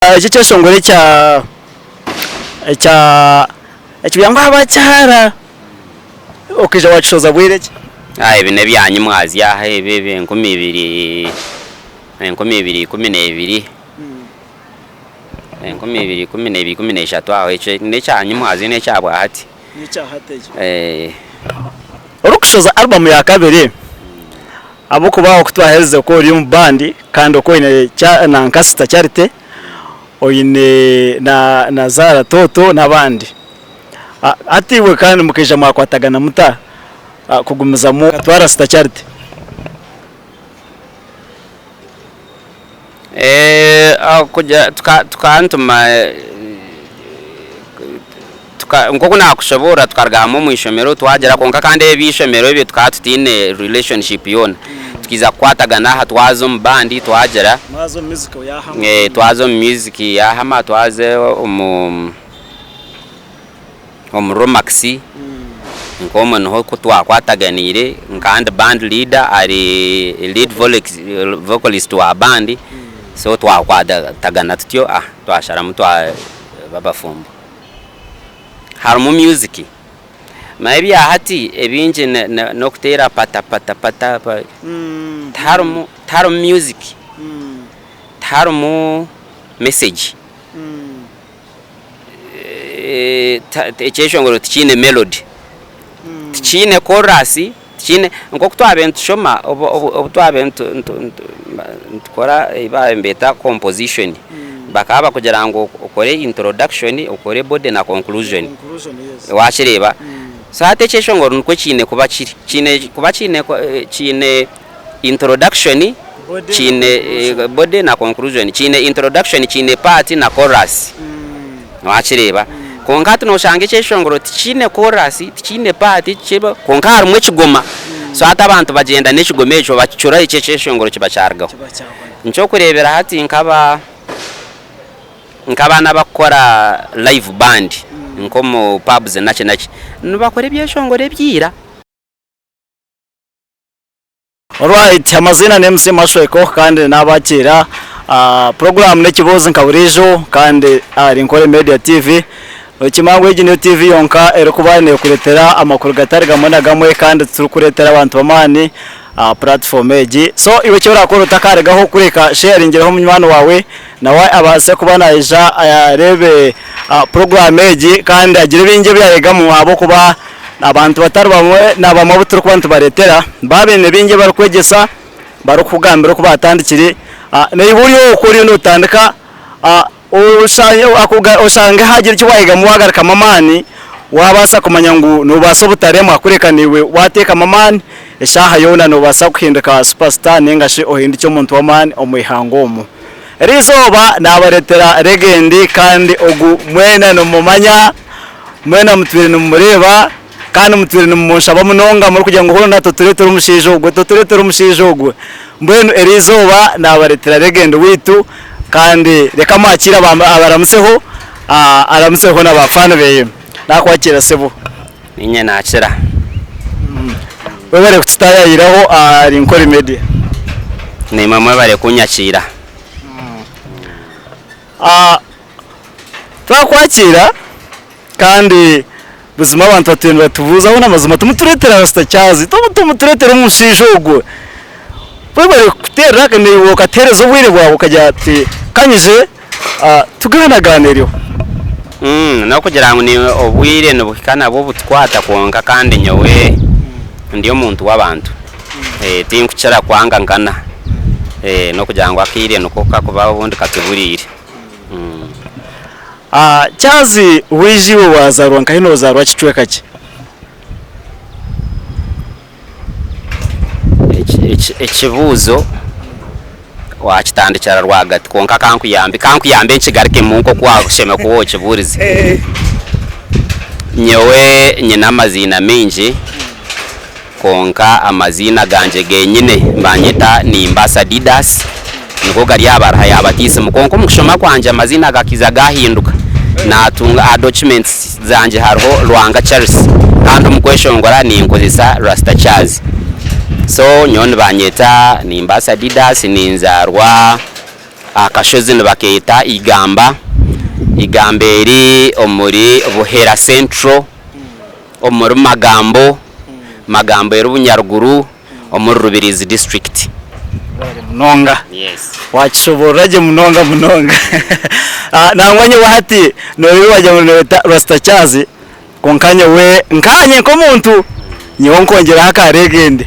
Eki ekyeshongoro ekya ekya ekibira ngu abakyara okaija wakishoza bwire ki? Ebi n'ebyanyimwazyo aha ebi eby'enkumi ibiri 2012, 2012, 13 aho ekyo n'ekyanyimwazyo n'ekya bwahati. Orikushoza album ya kabiri ahabw'okuba oku twaherize ku ori omu band kandi oku oine nanka Sister Charity oine na Zahara Toto n'abandi. Hati iwe kandi mukaija mwakwatagana muta kugumizamu okatwara Sister Charity? Tukantuma nk'oku naakushoboorora tukaruga hamwe omu ishomero twagira kwonka kandi eby'eishomero ebyo tukaba tutaine relationship yoona. Tukaija kukwatagana aha twaza omu bandi twagira, twaza omu music yaahama twaza omu. Omu Romax nk'omwe niho oku twakwataganiire nka ndi band leader ari lead vocalist wa band so twakwatagana tutyo twasharamu twaba abafumbo. Harimu music manya ebya hati ebingi n'okuteera pata pata pata tiharimu tiharimu music, tiharimu message. Ekyeshongoro tikiine melody, tikiine chorus, tikiine nk'oku twabaire nitushoma obu twabaire nitukora ebi baabaire nibeeta composition, bakaba bakugira ngu okore introduction, okore body na conclusion, waakireeba? So hati ekyeshongoro nikwo kiine kuba kiri, kiine kuba kiine introduction, kiine body na conclusion, kiine introduction, kiine part na chorus, wakireeba? Kwonka hati noshanga ekyeshongoro tikiine chorus, tikiine part, kwonka harimu ekigoma, so hati abantu bagyenda n'ekigoma ekyo bakicura ekyo ekyeshongoro kiba kyarugaho. Nikyokureebera hati nk'aba nk'abaana abakukora live band nk'omu pubs naki naki, nibakora ebyeshongoro ebya ira. Alright, amaziina ni MC Mashweko kandi nabakiira aha puroguraamu n'ekibuuzo nka buriijo kandi ahari Nkore Media TV. Nokimanya ngu egi niyo TV yonka erikuba nekureetera amakuru gatari gamwe na gamwe kandi turikureetera abantu b'amaani aha puratifomu egi. So iwe eki orakora otakaregaho kureka sheyaringireho munywani waawe nawe abaase kuba naija areebe puroguraamu egi kandi agire bingi ebi yayegamu ahabw'okuba Abantu batari bamwe na bamwe abu turikuba nitubareetera baaba baine bingi ebi barikwegyesa, barikukugambira oku baatandikire, naiwe ori okwo oriyo nootandika oshange haagira eki waayegamu waagarukamu amaani, waabaasa kumanya ngu noobaasa obutaremwa kureka naiwe waateekamu amaani, eshaaha yoona noobaasa kuhinduka supasita nainga shi ohindukye omuntu w'amaani omu ihanga omu. Eriizooba naabareetera regendi kandi ogu mwena nimumumanya. Mwena mutwire nimumureeba, kandi mutwire nimumunshaba munonga murikugira ngu hoona totureetera omushaija ogwo, totureetera omushaija ogwo. Mbwenu eri izooba naabareetera legend waitu, kandi reka mwakiire abaramutseho, aramutseho na ba fan beye. Naakwakiira sebo. Niinye naakira. Webare kututaayaayiraho ahari Nkore Media. Naimwe mwebare kunyakiira. Twakwakiira kandi buzima abantu batwire nibatubuuza hoona amazima timutureetera Rasta Charles, timutureetera omushaija ogwo. Webare kuteerera naiwe okateereza obwire bwawe okagira oti ka nyije tugaanagaanireho. N'okugira ngu obwire nibuhika nabwo butukwata kwonka kandi nyowe ndi omuntu w'abantu tinkukira kwanga nkana n'okugira ngu akaire niko kakuba obundi katuburiire. Charles waija iwe wazaarwa nkahi nozaarwa kicweka ki? Ekibuuzo wakitandikira rwagati kwonka kankuyambe kankuyambe nkigarukemu nk'oku washemereire kuba okibuurize. Nyowe nyine amaziina maingi Kwonka amaziina gangye genyine nibanyeta Nimbasa Didas, nigo gari aha baruha ya batiisimu. Kwonka omu kushoma kwangye amaziina gakaiza gahinduka, natunga aha documents zangye hariho Lwanga Charles kandi omu kweshongora ninkozesa Rasta Charles. So nyowe nibanyeta Nimbasa Didas, ninzaarwa. Akashozi nibakeeta Igamba. Igamba eri omuri Buhera Central, omuri Magambo, Magambo eri Bunyaruguru, omuri Rubirizi District. Webare munonga. Wakishoboorora gye munonga munonga. Nangwa nyowe hati nooreeba wagira ngu nooyeta Rasta Charles kwonka nyowe nkaanye nk'omuntu nyowe nkongyeraho aka legend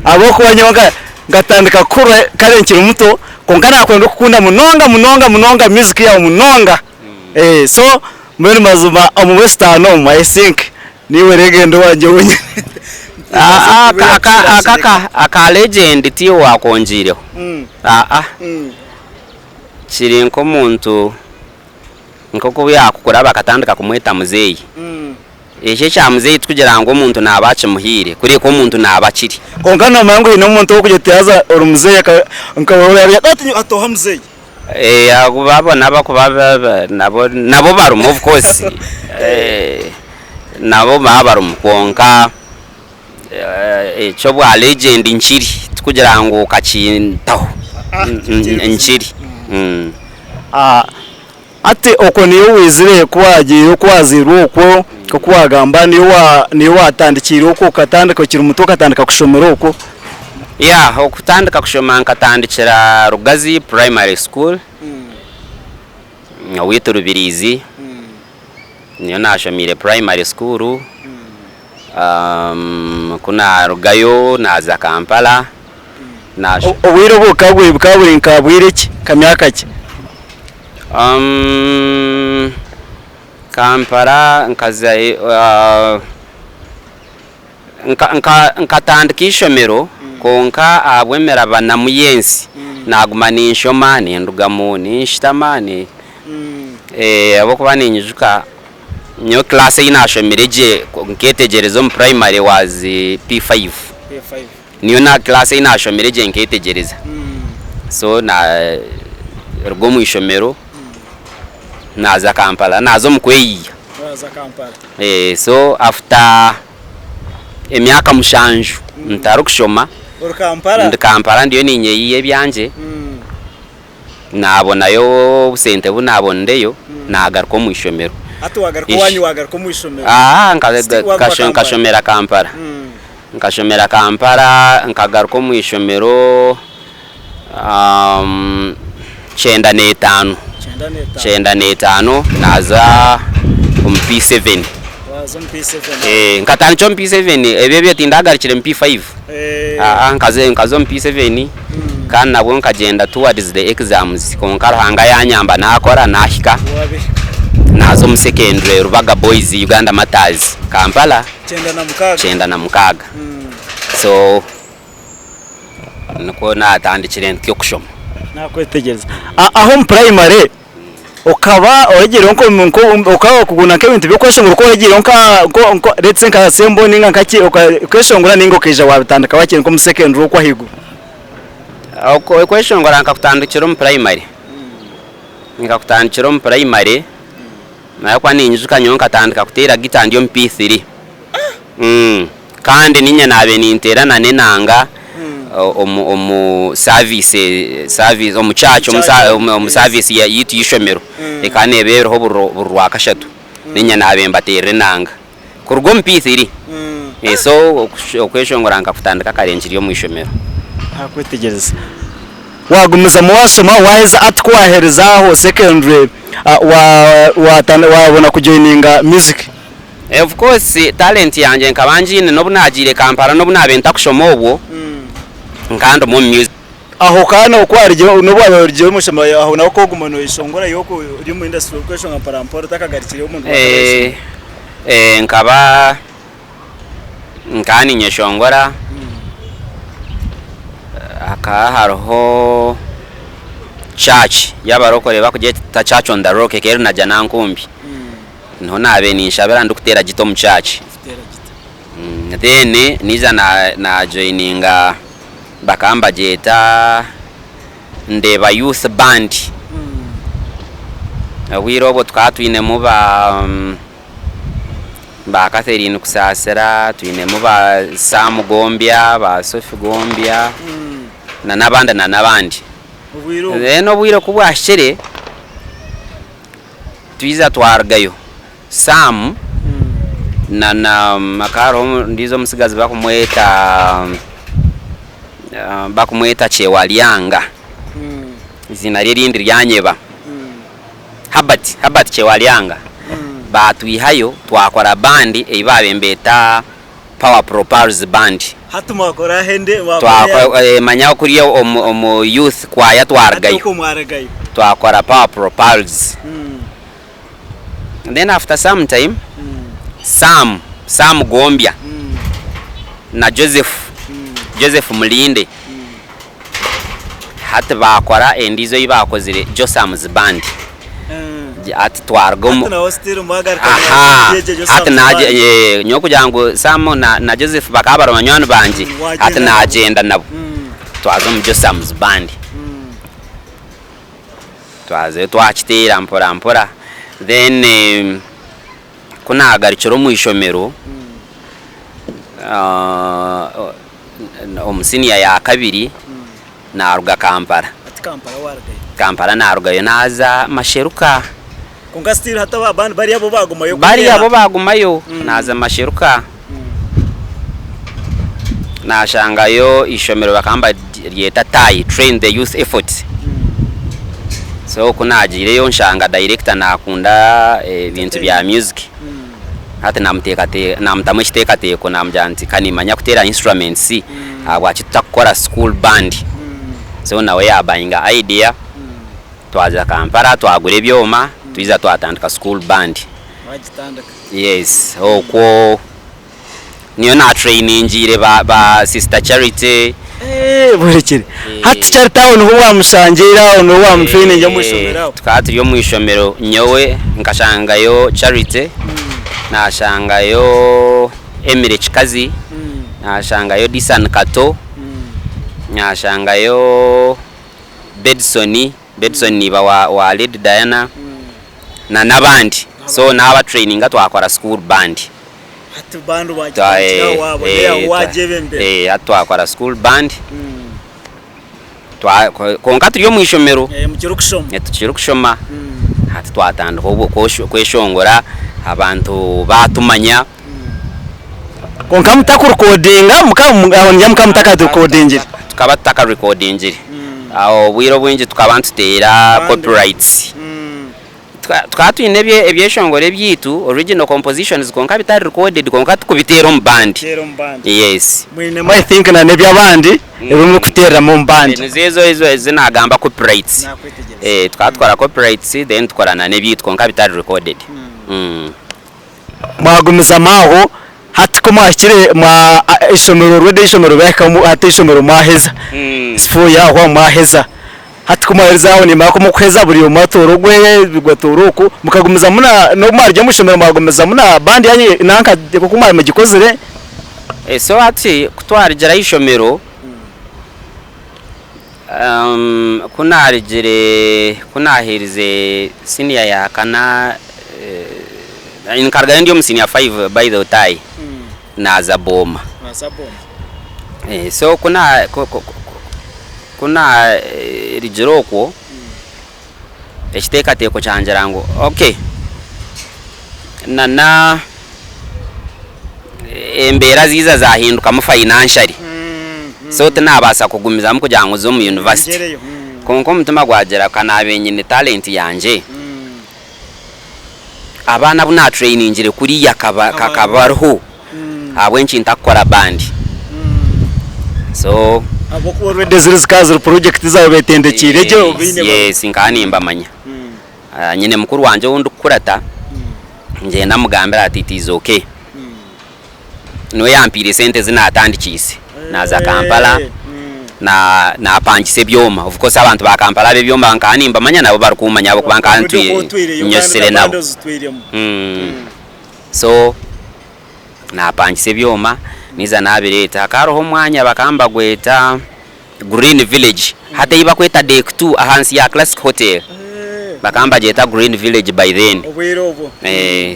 ahabw'okuba nyowe nkatandika kukuhurira kare nkiri muto kwonka nakwenda okukunda munonga munonga munonga music yaawe munonga so mbwenu mazima omu western omu I think niiwe legend owangye wenyine. Aka legend tiiwe wakongyeireho kiri nk'omuntu Nk'oku obu yaakukura bakatandika kumweta muzeeyi. Ekyo ekya muzeeyi tikugira ngu omuntu naaba akimuhaire, kureka omuntu naaba akiri. Kwonka noomanya ngu haine omuntu ow'okugira oti haza ori muzeeyi nka ati ati oha muzeeyi? Abo n'abakuba nabo nabo barimu of course nabo baba barimu kwonka eky'obwa legend nkiri tikugira ngu okakintaho nkiri. Hati okwo niyo waizire ku waagiire oku waazairwe okwo nk'oku waagamba niyo wa niyo waatandikiire okwo okatandika okiri muto okatandika kushomera okwo? Yeah, okutandika kushoma nkatandikira Rugazi Primary School owaitu Rubirizi niyo naashomiire primary school. Ku naarugayo naaza Kampala. Obwire obwo bukaba buri nka bwire ki? Nka myaka ki? Kampala nkazayo nkatandika eishomero kwonka ahabw'emirabanamu y'ensi naaguma ninshoma nindugamu ninshutama ahabw'okuba ninyijuka Nyowe class ei nashomire gye nketegyereza omu primary was P5 niyo na class ei nashomire gye nketegyereza so naruga omu ishomero naza Kampala naza omu kweyiiya so after emyaka mushanju ntarikushoma ndi Kampala ndiyo ninyeyiiya ebyangye. Naabonayo obusente bu naabonireyo, naagaruka omu ishomero. Hati waagaruka owaanyu waagaruka omu ishomero? Aa, nkashomera Kampala. Nkashomera Kampala, nkagaruka omu ishomero kyenda n'etaano. Kyenda n'etaano naaza omu P7. Waaza omu P7. Nkatandikira omu P7, ebyo ebyo tindagarukire mu P5. Aa nkaza omu P7 kandi nabwo nkagyenda towards the exams kwonka Ruhanga yanyamba nakora nahika naza omu secondary Rubaga Boys Uganda Martyrs Kampala 96 so nikwo natandikire ntyo kushoma. Nakwetegyereza. Aho omu primary Okaba oregiireho nka okaba okugunda nk'ebintu by'okweshongora okaba oregiireho nka nka let's say nka sembo ninga nkaki okeshongora ninga okaija wabitandika wakiri nk'omu secondary okwo ahaiguru? Okweshongora nkakutandikira omu primary, nkakutandikira omu primary ahabw'okuba ninyijuka nyowe nkatandika kuteera guitar ndi omu P3. Kandi niinye naabaire ninteera na n'enanga omu omu service service omu church omu sa omu service yaitu y'eishomero ekaba neeba eriho buri buri Rwakashatu niinye naabaire mbateerera enanga kuruga omu P3 so okweshongora nkakutandika kare nkiri omu ishomero. Nakwetegyereza. Waagumizamu waashoma waaheza hati ku waahereza aho secondary waabona kujoininga music? Of course talent yangye nkaba ngiine n'obu naagiire Kampala n'obu naabaire ntakushoma obwo nkaba ndimu omu music. Aho kandi oku waarugire n'obu waabaire orugire omu ishomero aho naho okoguma noyeshongora iwe okwo ori omu industry orikweshongora mpora mpora otakagarukire omuntu Eh, eh, nkaba nkaba ninyeshongora hakaba hariho church y'abarokore bakugyeta church on the rock ekaba eri Najjanankumbi. Niho naabaire ninshabira ndikuteera gita omu church. Then naija na joininga bakaba nibagyeta Ndeeba Youth Band. Obwire obwo tukaba twinemu ba ba Catherine Kusaasira, twinemu ba Sam Gombya, ba Sophie Gombya na n'abandi na n'abandi. Obwire obwo. Then obwire ku bwahikire, twija twarugayo. Sam na na hakaba hariho ondiijo omutsigazi barikumweta barikumweta Kyewalyanga, eiziina rye erindi ryanyeba, Herbert, Herbert Kyewalyanga, baatwihayo twakora band ei baabaire nibeeta Power Propals Band. Hati mwakora hende mwakora Twakora eh, manya kuriya omu omu youth choir hati twarugayo okwo mwarugayo. twakora Power Propals. Then after some time Sam, Sam Gombya na Joseph, Joseph Mulinde hati baakora endiijo ei baakozire Josam's Band. Hati twaruga omu Hati naho still mwagaruka Aha, mwegye hati Josam's naje Band. eh, nyowe kugira ngu Sam na, na Joseph bakaba bari banywani bangye, Mm, hati wagyenda nabo. nagyenda nabo twaza omu Josam's Band. Twazayo twakiteera mpora mpora then ku naagarukire omu ishomero omu siniya ya kabiri naaruga Kampala. Hati Kampala waarugayo? Kampala naarugayo naaza Masheruka. Kwonka still hati aba bandi bariya bo baagumayo Bariya bo baagumayo, naaza Masheruka. Naashangayo eishomero bakaba nibaryeta TYE, Train the Youth Effort. So ku naagiireyo nshanga dayirekita naakunda ebintu bya music. Hati naamutamu ekiteekateeko naamugira nti ka niimanya kuteera instruments, ahabwaki tutakukora school band? So nawe yaabayinga idea, twaza Kampala twagura ebyoma, twija twatandika school band. Waagitandika. Yes, okwo niyo naatrayiningiire ba ba Sister Charity. Eeh burekire. Hati Charity aho niho waamushangiire aho niho waamutrayiningira omu ishomero aho? Tukaba turi omu ishomero nyowe nkashangayo Charity, naashangayo Emily Kikazi, naashangayo Disan Kato, naashangayo Bedson, Bedson niiba wa wa Lady Diana na n'abandi. So naaba traininga twakora school band. Hati band wagitandikira aho wabonera aho wagyebembera. Hati twakora school band. Twa kwonka turi omu ishomero. Mukiri kushoma. Tukiri kushoma. Hati twatandika obwo kweshongora abantu baatumanya. Kwonka mutakurekodinga aho niinyija mukaba mutakarekodingire. Tukaba tutakarekodingire. Obwire obwingi tukaba nituteera copyrights. Tukaba twine ebyeshongoro ebyaitu, original compositions kwonka bitari recorded kwonka tukubiteera omu band. Yes. Mwinemu I think na n'eby'abandi ebi murikuteereramu omu band. Nizo ezo ezo ezi naagamba copyrights. Tukaba tukora copyrights then tukora na n'ebyaitu kwonka bitari recorded. Mwagumizamu aho, hati ku mwahikire mwa eishomero already eishomero ryahikamu hati eishomero mwaheza, sipo yahwa mwaheza. Hati ku mwaherize aho nimara ku mukuheza buri omwe atoora ogweye gwe atoora oku, mukagumizamu na n'obu mwaruga omu ishomero mwagumizamu na band yanyu nanka oku mwaba mugikozire. So hati ku twarugira aha ishomero, Ku naarugire, ku naaherize siniya ya kana, nkarugayo ndi omu siniya faayivu by the time, naaza Booma. So ku na ku naarugire okwo, ekiteekateeko kyangira ngu okay, na na embeera zaija zahindukamu financially so tinabaasa kugumizamu kugira ngu nze omu university kwonka omutima gwagira ka naabe nyine talent yangye abaana abu naatrainingire kuriya ka bariho ahabw'enki ntakukora band so Ahabw'okuba already ziri zikaba ziri project zaawe betendekiire gye obaine yes nkaba nimbamanya. Nyine mukuru wangye ou ndikukurata ngyenda mugambira ati it is okay. Niwe yampiire sente ezi naatandikiise. Naaza Kampala na naapangisa ebyoma. Of course abantu ba Kampala ab'ebyoma nkaba nimbamanya nabo barikumanya ahabw'okuba nkaba ntwire nyosire nabo. So naapangisa ebyoma naiza naabireeta. Hakaba hariho omwanya bakaba nibagweta Green Village hati ei bakweta Deck Two ahansi ya Classic Hotel. Bakaba nibagyeta Green Village by then. Obwire obwo.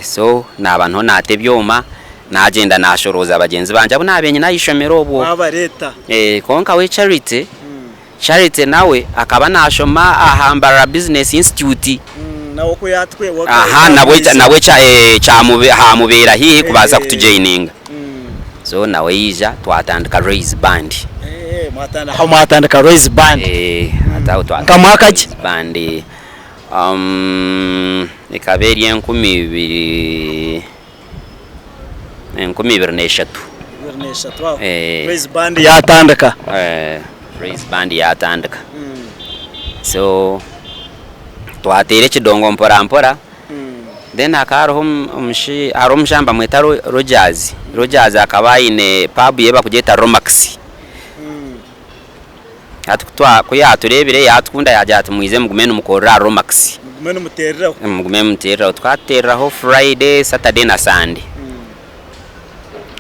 So naaba niho naata ebyoma, naagyenda naashorooza bagyenzi bangye abu naabaire nyine aha ishomero obwo. Waabareeta. Kwonka we Charity, Charity nawe akaba naashoma aha Mbarara Business Institute. Aha nabwe nabwe kyamubeera haihi kubaasa kutujoininga. So nawe yaija twatandika Raise Band. Aho mwatandika Raise Band. Nka mwaka ki? Band ekaba eri 2000. 2003. Praise band yatandika. Praise band yatandika. So twateera ekidongo mpora mpora then hakaba hariho hariho omushaija nibamweta Rogers, Rogers akaba aine pub ye bakugyeta Romax. Hati ku yaatureebire yaatukunda yaagira ati mwije mugume nimukorera aha Romax. Mugume nimuteereraho. Mugume nimuteereraho. Tukateereraho Friday, Saturday na Sunday.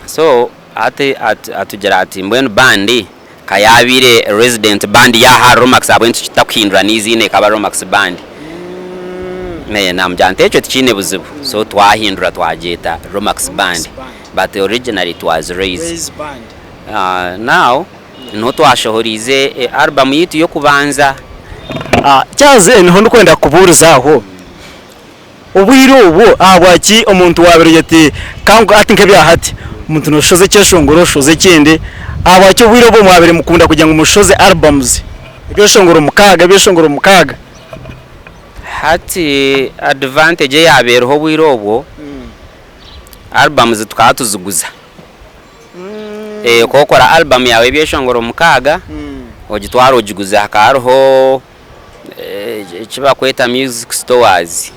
So hati atugira ati mbwenu band ka yaabaire resident band y'aha ahari Romax ahabw'enki tutakuhindura n'eiziina ekaba Romax band. Naamugira nti ekyo tikiine buzibu. So twahindura twagyeta Romax band but originally it was Raise. Now Niho twashohoriize album yaitu y'okubanza. Kyaze niho ndikwenda kukubuuriza aho, obwire obwo ahabwaki omuntu waabaire oti hati nk'ebya hati omuntu nooshoza ekyeshongoro oshoze ekindi, ahabwaki obwire obwo mwabaire mukunda kugira ngu mushoze albums ebyeshongoro mukaaga ebyeshongoro mukaaga? Hati advantage eyaabaire eriho obwire obwo, albums tukaba tuziguza. Ku okora album yaawe y'ebyeshongoro mukaaga, ogitwara ogiguza hakaba hariho eki barikweta music stores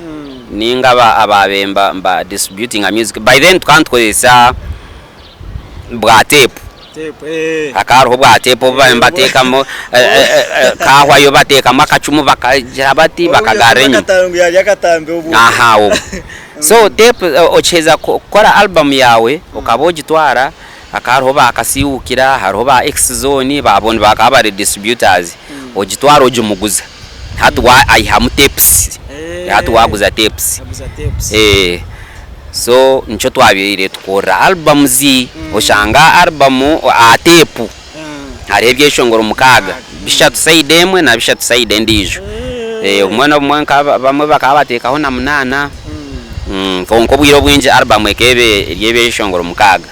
ninga abaabaire niba distributinga music. By then tukaba nitukozesa bwa teepu, hakaba hariho bwa teepu obu baabaire nibateekamu kahwayo bateekamu akacumu bakagira bati bakagarra enyima. So tape okiheza kukora album yaawe okaba ogitwara hakaba hariho ba Kasiwukira, hariho ba X zone abo bakaba bari distributors ogitwara ogimuguza hati aihamu tapes hati waaguza tapes so nikyo twabaire tukorera albums oshanga album aha tape hariho ebyeshongoro mukaaga bishatu sayidi emwe na bishatu sayidi endiijo. Obumwe n'obumwe abamwe bakaba bateekaho na munaana kwonka obwire obwingi album ekaba eri ebyeshongoro mukaaga.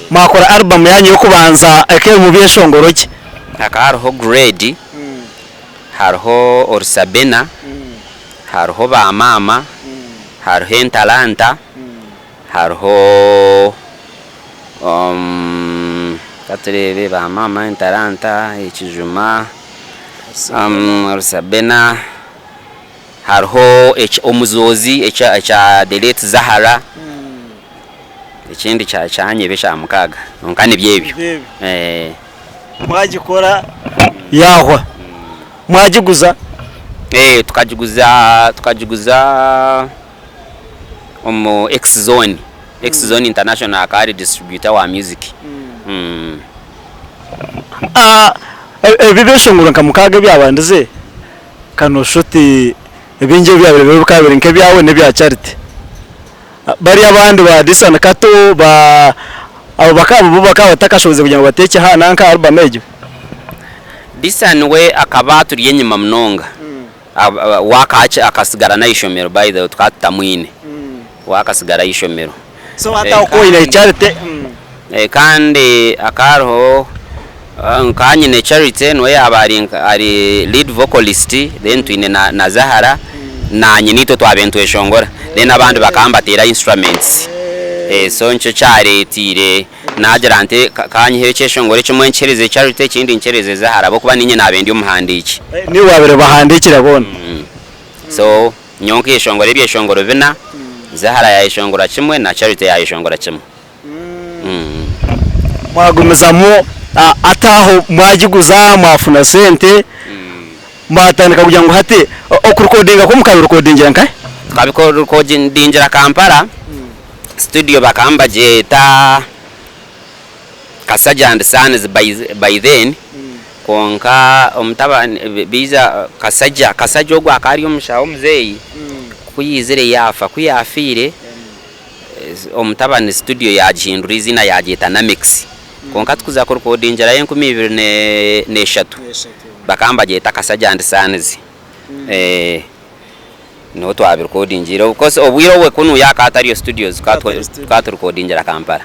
Mwakora album yaanyu y'okubanza ekaba erimu byeshongoro ki? Hakaba hariho Grade, hariho Orusabena, hariho Ba Maama, hariho Entalanta, Hariho reka tureebe ba maama entaranta, ekijuma, rusabena, hariho omuzoozi ekya the late Zahara, ekindi kyanyeba ekya mukaaga kwonka nibyo ebyo. Mwagikora yaahwa, mwagiguza? Tukagiguza tukagiguza. omu X zone, X zone international akaba ari distributor wa music. Ebi ebyeshongoro nka mukaaga ebyabandize ka nooshusha oti ebingi ebyabaire biriho bikaba biri nk'ebyawe n'ebya Charity. Bariya abandi ba Disan Kato ba abo bakaba bo bakaba batakashoboize kugira ngu bateekye aha nanka aha album egyo? Disan we akaba aturi enyima munonga. We akatsigara n'aha ishomero by the way tukaba tutamwine, we akatsigara aha ishomero. So hati aho ku oine Charity. Kandi hakaba hariho nkaba nyine Charity niwe yaaba ari lead vocalist then twine na Zahara naanye niitwe twabaire nitweshongora then abandi bakaba nibateera instruments so nikyo kyareeteire Naagira nti, Ka nyiheyo ekyeshongoro ekimwe nkihereze Charity ekindi nkihereze Zahara ahabw'okuba niinye naabaire ndi omuhandiiki. Niiwe waabaire obahandiikira boona? So nyowe nkayeshongora ebyeshongoro bina, Zahara yaayeshongora kimwe na Charity yaayeshongora kimwe. Mwagumizamu ati aho mwagiguza mwafuna sente, mwatandika kugira ngu hati okurikodinga kwo mukabirikodingira nkahi? Tukabirikodingira Kampala. Studio bakaba nibagyeta Kasajja and Sons by then kwonka omutabani baija Kasajja, Kasajja ogwo akaba ari omushaho omuzeeyi ku yaizire yaafa, ku yaafiire omutabani studio yaagihindura eiziina yaagyeta Namix. Kwonka tukuza kurikodingirayo 2003 bakaba nibagyeta Kasajja and Sons. Niho twabirikodingiire. Of course obwire obwo kunuya hakaba hatariyo studios tukaba turikodingira Kampala.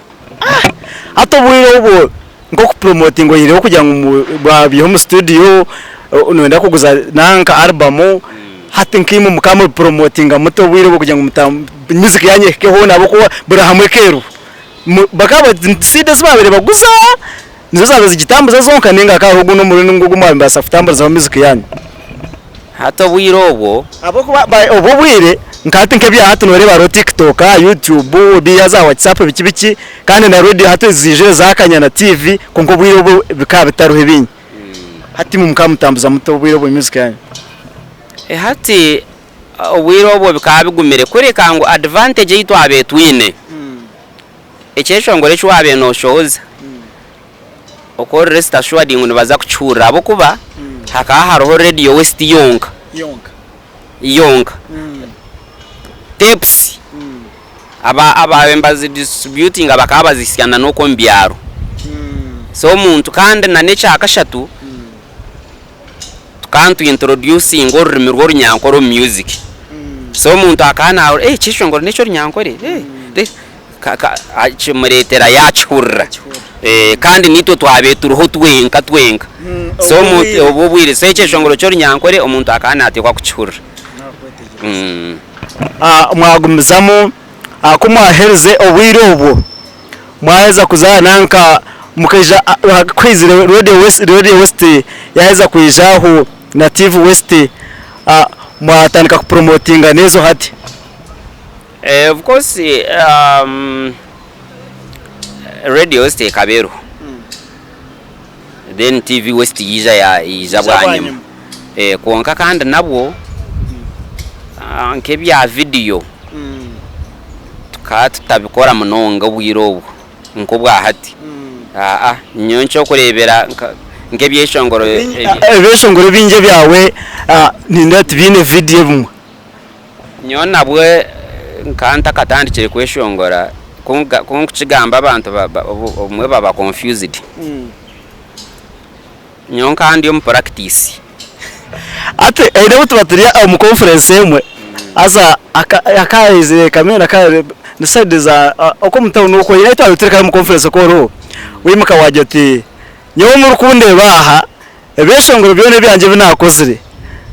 Hati obwire obwo nk'okupromotinga oyihireho kugira ngu bwabiiha omu studio noyenda kuguza nanka album hati nkaimwe mukaba mubipromotinga muta obwire obwo kugira ngu music yanyu ehike hoona ahabw'okuba buri hamwe ekeerwa. Bakaba CD ezi baabaire baguza nizo zaabaire zigitambuza zonka nainga hakaba hariho ogundi omuringo ogu mwabaire nimubaasa kutamburizaho music yanyu? Hati obwire obwo. Ahabw'okuba obwo obwire nka hati nk'ebya hati nooreeba hariho TikTok, YouTube, biriya za WhatsApp biki biki kandi na radio hati ziijire zaakanya na TV kwonka obwire obwo bikaba bitariho ebingi. Hati imwe mukaba mutambuza muta obwire obwo music yanyu? Hati obwire obwo bikaba bigumire kureka ngu advantage ei twabaire twine, ekyeshongoro eki waabaire nooshohoza okaba ori rest assured ngu nibaza kukihurira ahabw'okuba hakaba hariho Radio West yonka yonka. Tapes abaabaire nibazidistributinga bakaba bazihitsya na n'okwo omu byaro. So omuntu kandi na n'ekyakashatu, Tukaba nitu introducinga orurimi rw'orunyankore omu music. So omuntu akaba nahurira eh ekyeshongoro n'eky'orunyankore eh eh kimureetera yaakihurira. Kandi naitwe twabaire turiho twenka twenka. So omuntu obwo obwire so ekyeshongoro ky'orunyankore omuntu akaba naateekwa kukihurira. Mwagumizamu ku mwaherize obwire obwo Mwaheza kuzaana nka mukaija ku haizire Radio West, Radio West yaheza kwija aho na TV West mwatandika kupromotinga n'ezo hati. Of course Radio West ekaba eriho then TV West yaija yaija bwanyima kwonka kandi nabwo nk'ebya vidiyo. Tukaba tutabikora munonga obwire obwo nk'obwa hati. Aa nyowe nkyokureebera nk'ebyeshongoro ebi. Ebyeshongoro ebingi ebyawe nindeeba tibiine vidiyo ebimwe. Nyowe nabwe nkaba ntakatandikire kweshongora ku nkukigamba abantu obumwe baba confused. Nyowe nkaba ndi omu practice. Hati haine obu tuba turi omu conference emwe haza akaizire kamere ni side za okwo omu town okwo haine ahu twabaire turi kare omu conference oku oriho waimuka wagira oti nyowe murikundeeba aha ebyeshongoro byona ebyangye ebi naakozire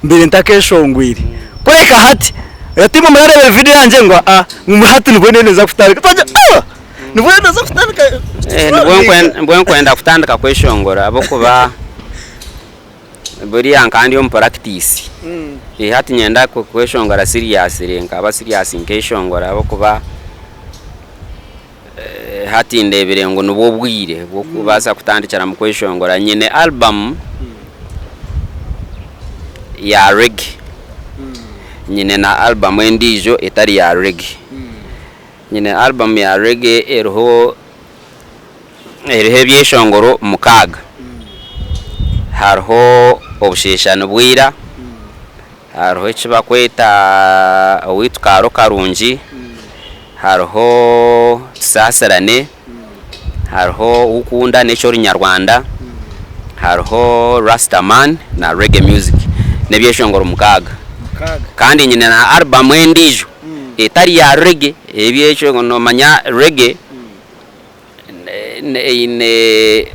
mbaire ntakeshongwire kureka hati ati imwe murareeba video yangye ngu aa ngu hati nibwo ndiyo ninza kutandika twagira aa nibwo ndiyo ninza kutandika Nibwo nkwenda kutandika kweshongora ahabw'okuba buriya nkaba ndi omu practice. Hati niinyenda kweshongora seriously nkaba serious nkeshongora ahabw'okuba hati ndeebire ngu nibwo bwire bw'okubaasa kutandikiramu kweshongora. Nyine album ya reggae, nyine na album endiijo etari ya reggae. Nyine album ya reggae eriho eriho ebyeshongoro mukaaga. Hariho Obusheesha Nibwira, hariho eki barikweta Owaitu Kaaro Karungi, hariho Tusaasirane, hariho Ukunda n'eky'orunyarwanda, hariho Rasta Man na Reggae Music. N'ebyeshongoro mukaaga. Kandi nyine na album endiijo etari ya reggae, ebyeshongoro noomanya reggae eine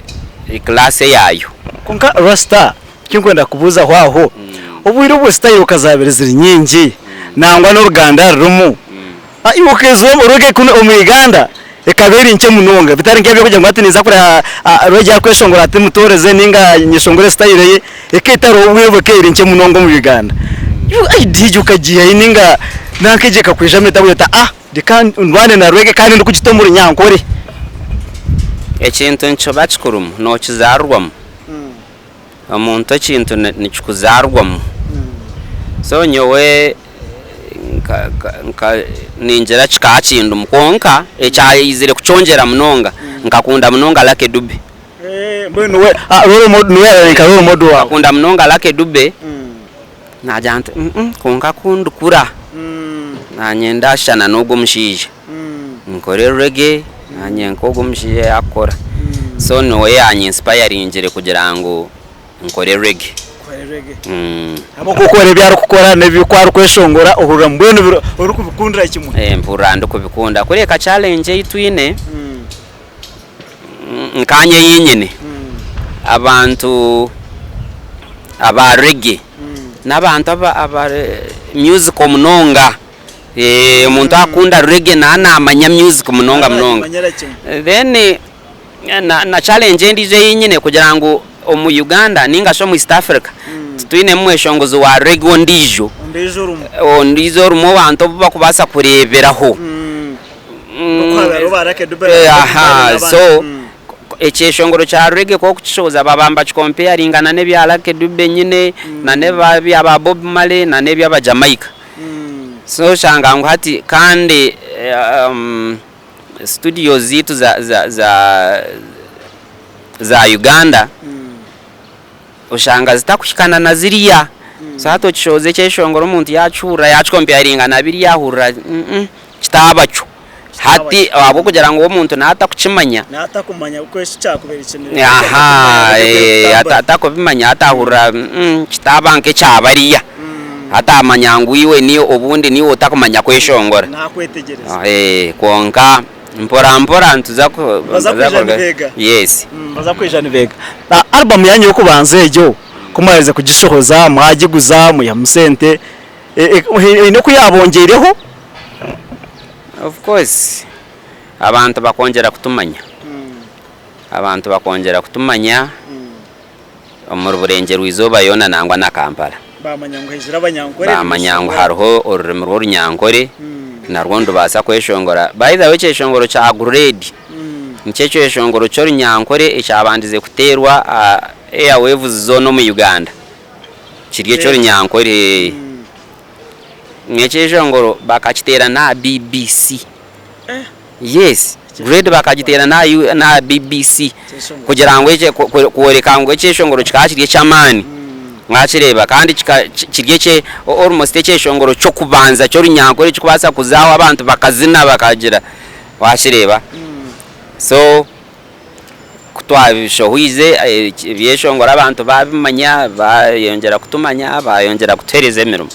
class eyaayo. Kwonka Rasta ekinkwenda kubuuzaho aho, obwire obwo sitayiro zabaire ziri nyingi nangwa n'oruganda rurimu, iwe okeeza reggae kunu omu Uganda ekaba eri nkye munonga bitari nk'eby'okugira ngu hati ninza kureeba reggae arikweshongora ati mutooreze ninga nyeshongore sitayiro ye, ekaba etariho obwire obwo ekaba eri nkye munonga omu Uganda. Iwe idea egyo okagiiha hi ninga nanka egyo ekakwijamu eta oti ah Reka ndwane na rwege kandi ndikugita omu runyankore. Ekintu nikiba kikurimu, nokizarirwamu. Omuntu ekintu nikikuzarirwamu. So nyowe ningira kikaba kindimu kwonka ekyaizire kukyongyera munonga, nkakunda munonga Lucky Dube. Mbwenu we role model niwe yabaire nka role model waawe? Nkakunda munonga Lucky Dube. Naagira nti, Kwonka ku ndikura, naanye ndashushana n'ogwo omushaija. Nkore reggae naanye nk'ogu omushaija yaakukora. So niwe yanyinsipayaringire kugira ngu nkore reggae. Ahabw'okuba okora ebi arikukora n'ebi oku arikweshongora ohurira mbwenu orikubikundira kimwe. Mpurira ndikubikunda. Kureka challenge ei twine nkaanye ei nyine, abantu aba reggae n'abantu aba musical munonga. Omuntu akunda reggae naaba naamanya music munonga munonga. Then na challenge endiijo ei nyine kugira ngu omu Uganda ninga shi omu East Africa titwinemu mweshongozi wa reggae ondiijo ondiijo orimu abantu obu barikubaasa kureeberaho. So ekyeshongoro kya reggae ku orikukishohoza baba nibakikompeyaringa na n'ebya Lucky Dube nyine na n'ebya ba Bob Marley na n'eby'Abajamaica. So oshanga ngu hati kandi studio zaitu za Uganda oshanga zitakuhikana na ziriya. So hati okishohoza ekyeshongoro omuntu yaakihurira yaakikompeyaringa na biriya ahurira kitaaba kyo. Hati ahabw'okugira ngu omuntu naaba atakukimanya, atakubimanya hati ahurira kitaaba nk'ekya bariya. Hati amanya ngu iwe obundi niiwe otakumanya kweshongora. Kwonka mpora mpora nituza yes. Nibaza kwija nibeega. Album yanyu ey'okubanza egyo ku mwaherize kugishohoza mwagiguza mwihamu sente, Haine oku yaabongyeireho? Of course abantu bakongyera kutumanya, abantu bakongyera kutumanya omuri Burengyerwa Izooba yoona nangwa na Kampala. Baamanya ngu haizire Abanyankore. Baamanya ngu hariho orurimi rw'Orunyankore narwo nirubaasa kweshongora. By the way ekyeshongoro kya Grade nikyo ekyeshongoro ky'Orunyankore ekyabandize kuteerwa aha airwaves zoona omu Uganda. Kiri eky'orunyankore. N'ekyeshongoro bakakiteera n'aha BBC. Yes, grade bakagiteera n'aha BBC kugira ngu kworeka ngu ekyeshongoro kikaba kiri eky'amaani. Wakireeba? Kandi kiri ekye almost ekyeshongoro ky'okubanza ky'orunyankore ekirikubaasa kuza aho abantu bakazina bakagira. Wakireeba? So. Ku twabishohoize ebyeshongoro abantu baabimanya, baayongyera kutumanya, baayongyera kutuheereza emirimo.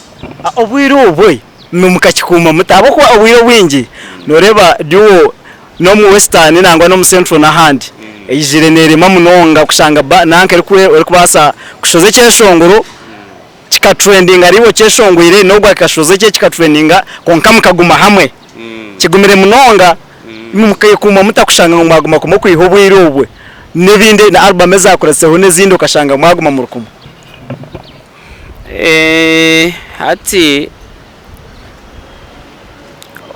Obwire obwo imwe mukakikuuma muta? Ahabw'okuba obwire obwingi nooreeba duo n'omu Western nangwa n'omu Central n'ahandi eijire neerema munonga kushanga nanka erikubaasa kushohoza ekyeshongoro kikatrendinga ariiwe okyeshongwire n'ogwo akashohoza ekye kikatrendinga kwonka mukaguma hamwe. Kigumire munonga imwe mukekuuma muta kushanga ngu mwaguma kumwe okwiha obwire obwe n'ebindi na album ezakuratsireho n'ezindi okashanga mwaguma muri kumwe? Hati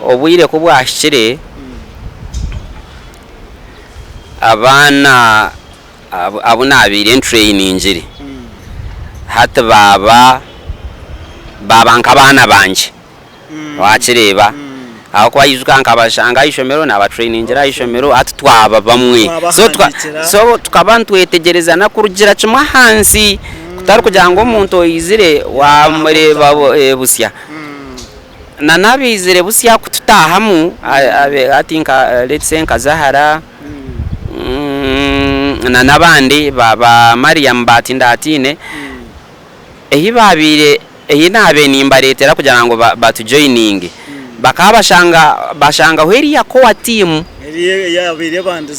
obwire ku bwahikire abaana abu naabaire ntureyiningyire hati baaba baaba nk'abaana bangye. Wakireeba? Ahabw'okuba ijuka nkabashanga aha ishomero naabatrayiningira aha ishomero hati twaba bamwe. So tuka so tukaba nitwetegyerezana kurugira kimwe ahansi kutari kugira ngu omuntu oizire waamureeba busya. Na n'abaizire busya kututaahamu hati nka let's say nka Zahara na n'abandi ba Mariam ba Tindatiine, Ehi baabaire, ehi naabaire nimbareetera kugira ngu batujoyininge, bakaba bashanga, bashangaho eriya core team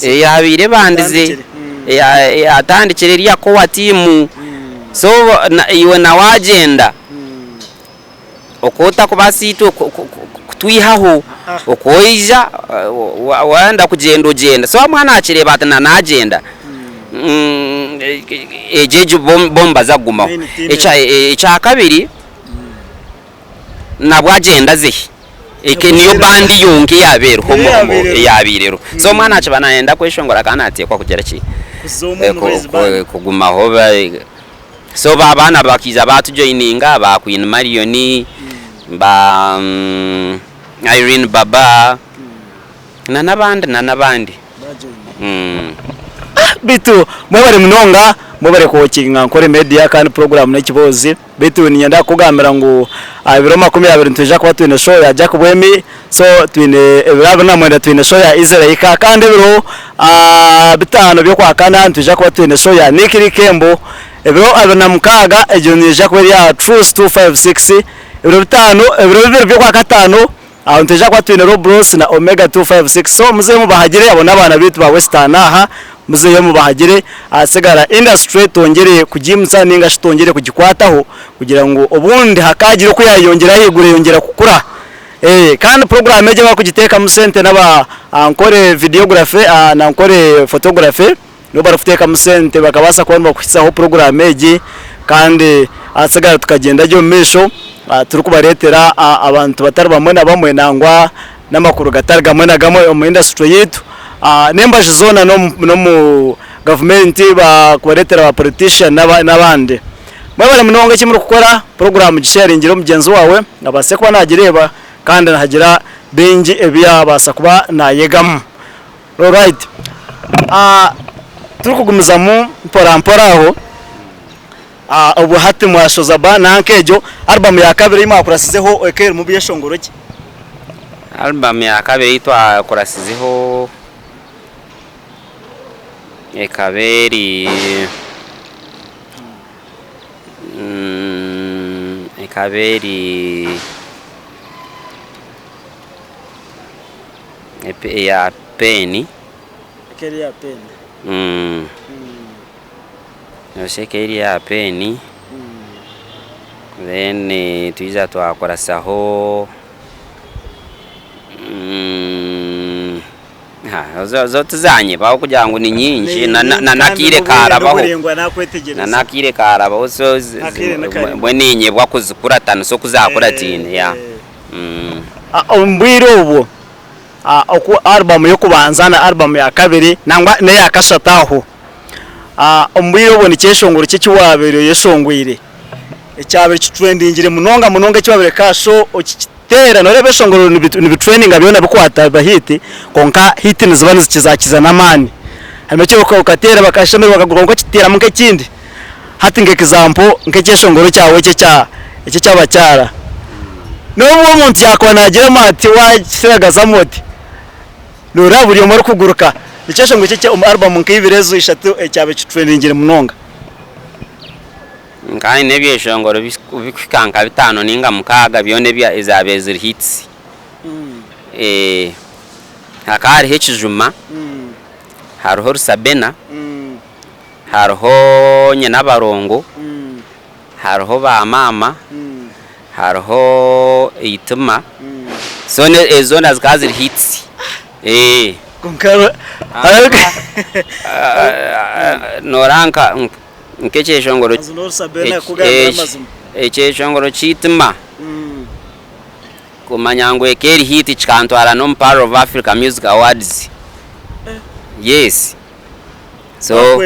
eyaabaire ebandize, eyaatandikire eriya core team. So iwe na waagyenda, Oku otakubaasa itwe kutwihaho, oku oija waayenda kugyenda ogyenda. So omwana akireeba ati na naagyenda, egyo egyo bo nibaza kugumaho. Ekyakabiri, nabwo agyenda aze hi? Eke niyo bandi yonka eyaaba eriho eyaabaire eriho. So omwana akiba naayenda kweshongora akaba naateekwa kugira ki? Kugumaho. So ba abaana bakaija baatujoininga ba Queen Marion, ba Irene Baba na n'abandi na n'abandi. Beitu mwebare munonga, mwebare kuwokinga Nkore Media kandi puroguraamu n'ekiboozi. Beitu niinyenda kukugambira ngu aha biro 20 nitwija kuba twine show ya Jack Bwemi, so twine ebiro 29 twine show ya Easy Laika kandi ebiro bitaano by'okwakana nitwija kuba twine show ya Nick Likembo, ebiro 26 egyo neija kuba eri aha Truth 256, ebiro bitaano ebiro bibiri by'okwakataano aho nitwija kuba twine Rob Ross na Omega 256 so muzeyo mubahagire abo n'abaana beitu ba Western aha muzeyo mubahagire ahasigara industry twongyere kugiimutsa ninga shi twongyere kugikwataho kugira ngu obundi hakaagira oku yayeyongyera ahaiguru eyongyera kukura. Kandi puroguraamu egi abarikugiteekamu sente n'aba Ankole videography na Ankole photography nibo barikuteekamu sente bakabaasa kuba nibakuhitsyaho puroguraamu egi kandi ahasigara tukagyenda gye omu maisho turikubareetera abantu batari bamwe na bamwe nangwa n'amakuru gatari gamwe na gamwe omu industry yaitu n'embaju zoona n'omu gavumenti kubareetera ba politician n'abandi. Mwebare munonga eki murikukora, puroguraamu gisheyaringire omugyenzi waawe abaase kuba naagireeba kandi naagira bingi ebi yaabaasa kuba naayegamu. Alright, turikugumizamu mpora mpora aho, obwo hati mwashoza ba nanka egyo album ya kabiri ei mwakurasizeho ekaba erimu byeshongoro ki? Album ya kabiri ei twakurasizeho ekaba eri ekaba eri eya peeni. Ekaba eri eya peeni. Noshusha ekaba eri eya peeni, then twija twakurasaho Zo tizanyebaho kugira ngu ni nyingi na n'akaire karabaho na n'akaire karabaho so mbwenu niinyebwa kuzikuratanisa oku zakurataine. Omu bwire obwo oku album y'okubanza na album ya kabiri nangwa n'eya kashatu aho, omu bwire obwo nikyeshongoro ki eki wabaire oyeshongwire ekyabaire kitrendingire munonga munonga eki wabaire kasho Teera noreeba ebishongoro nibi trendinga byona bikwata biba hit kwonka hit niziba nizikizakiza n'amaani. Harimu eki okateera bakashemererwa bakaguruka kwonka okiteeramu nk'ekindi. Hati nka example nk'ekyeshongoro kyawe eki ekya eki eky'abakyara. N'obu omuntu yaakuba naagiramu ati waakiragazamu oti, noreeba buri omwe arikuguruka. Ekyeshongoro ki eki omu album nka ibiri ezo ishatu ekyabaire kitrendingire munonga? Nkaba nyine ebyeshongoro birikuhika nka bitaano ninga mukaaga byona ezaabaire ziri hits. Hakaba hariho ekijuma, hariho rusabena, hariho nyinabarongo, hariho ba maama, hariho eitima, so ezo zoona zikaba ziri hits. Nooreeba nka. Nk'ekyeshongoro ekyeshongoro ky'eitima kumanya ngu eka eri hit kikantwara n'omu Pearl of Africa Music Awards. Yes. So,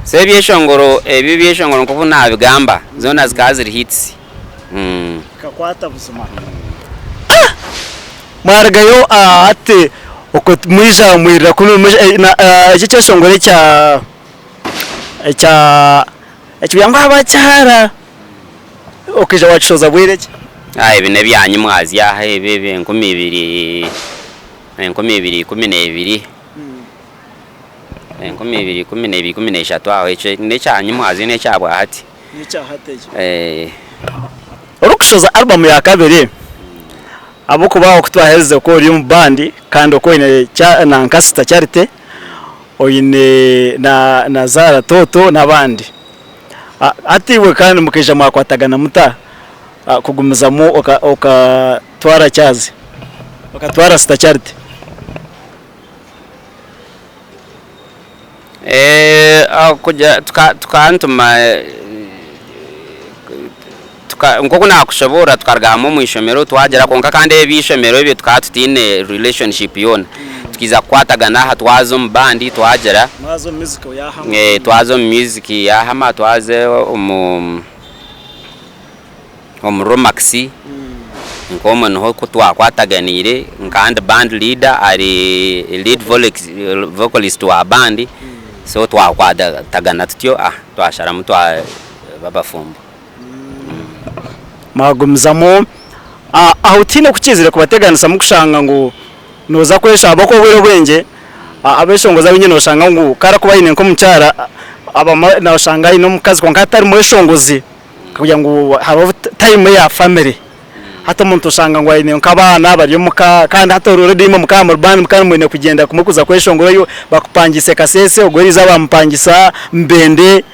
so ebyeshongoro ebyo ebyeshongoro nk'oku naabigamba zoona zikaba ziri hits. Bikakwata buzima. Mwarugayo hati okwo mwija mwirira kunu eki ekyeshongoro ekya ekya ekibira ngu abakyara okaija wakishoza bwire ki? Ebi n'ebya nyimwazyo aha ebi eby'enkumi ibiri 2012, 2012, 13 aho ekyo n'ekya nyimwazyo n'ekya bwahati. Orikushoza album ya kabiri ahabw'okuba oku twaherize oku ori omu band kandi oku oine nanka Sister Charity oine na Zahara Toto n'abandi. Hati iwe kandi mukaija mwakwatagana muta kugumizamu okatwara Kyazi, okatwara Sister Charity? Nk'oku naakushoboorora tukaruga hamwe omu ishomero twagira kwonka kandi eby'eishomero ebyo tukaba tutaine relationship yoona. Tukaija kukwatagana aha twaza omu band twagira, twaza omu music ya Hama twaza omu. Omu Romax nk'omwe niho ku twakwataganiire nka ndi band leader ari lead vocalist wa band so twakwatagana tutyo twasharamu twa. b'abafumbo. Mwagumizamu aho tihaine oku kiizire kubateganisa mukushanga ngu nooza kweshaba ahabw'okuba obwire obwingi abeshongozi abaingi noshanga ngu ku arikuba aine nk'omukyara abamwe noshanga aine omukazi kwonka atari mweshongozi kugira ngu hariho time eya family. Hati omuntu oshanga ngu aine nk'abaana bari omuka kandi hati already imwe mukaba muri band mukaba mwine kugyenda kumwe kuza kweshongora bakupangiise Kasese ogwo eriizooba bamupangisa Mubende.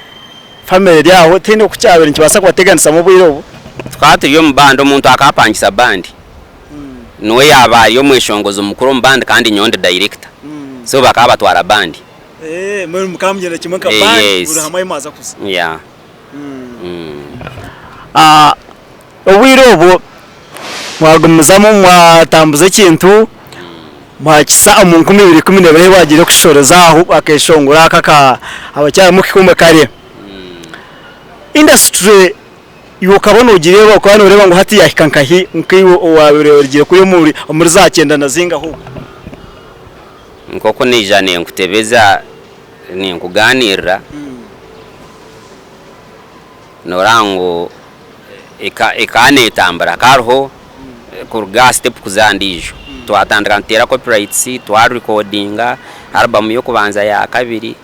Family eri aho tihaine oku kyabaire nikibaasa kubateganisamu obwire obu. Tukaba turi omu band omuntu akapangisa band niwe yaaba ari omweshongozi mukuru omu band kandi nyowe ndi director so bakaba batwara band. Mbwenu mukaba mugyenda kimwe nka band buri hamwe ahi mwaza kuza. Yeah. Obwire obwo mwagumizamu mwatambuza ekintu mwakisa omu 2012 ahi wagiire kushoreza aho akeshongoro aka aka abakyara mukikumwe kare. Industry iwe okaba nogireeba okaba noreeba ngu hati yahika nkahi nkaiwe owabaire orugire kuriya omuri za kyenda na zingahi okwo? Nk'oku naija ninkutebeza ninkugaaniirira. Noreeba ngu ekaba netambura hakaba hariho kuruga aha sitepu kuza aha ndiijo. Twatandika nituteera copyrights, twarikodinga album y'okubanza yakabiri,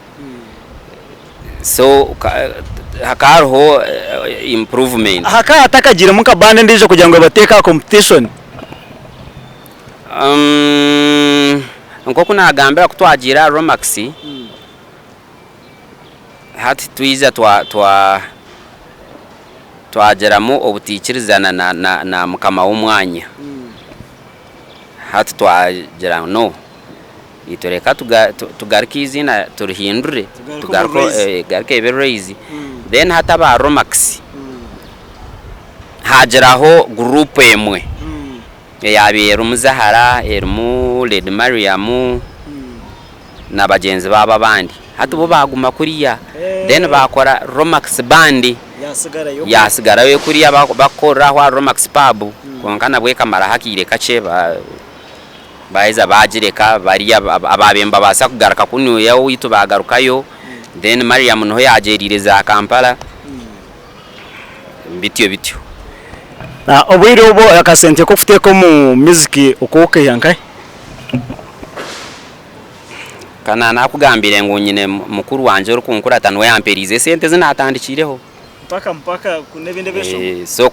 so hakaba hariho improvement. Hakaba hatakagiiremu nka band endiijo kugira ngu ebateeke aha competition? Nk'oku naagambire ku twagiire aha Romax, Hati twija twa twa twagiramu obutaikirizana na na na mukama w'omwanya. Hati twagira ngu no, itwe reka tuga tugaruke eiziina turihindure Tugaruke omu Rays. egaruke ebe Rays. Then hati aba Romax haagiraho guruupu emwe eyaabaire erimu Zahara, erimu Lady Mariam, na bagyenzi baabo abandi. Hati bo baaguma kuriya then baakora Romax Band yaasigarayo kuriya bakukorera aho aha Romax Pub kwonka nabwo ekamaraho akaire kakye baaheza baagireka bariya abaabaire nibabaasa kugaruka kunuya owaitu baagarukayo then Mariam niho yaagyereire za Kampala bityo bityo. Obwire obu akasente k'okuteeka omu music okokaiha nkahi? Ka naakugambire ngu nyine mukuru wangye orikunkurata niwe yampereize esente ezi naatandikiireho. Mpaka mpaka n'ebindi ebishongoro. So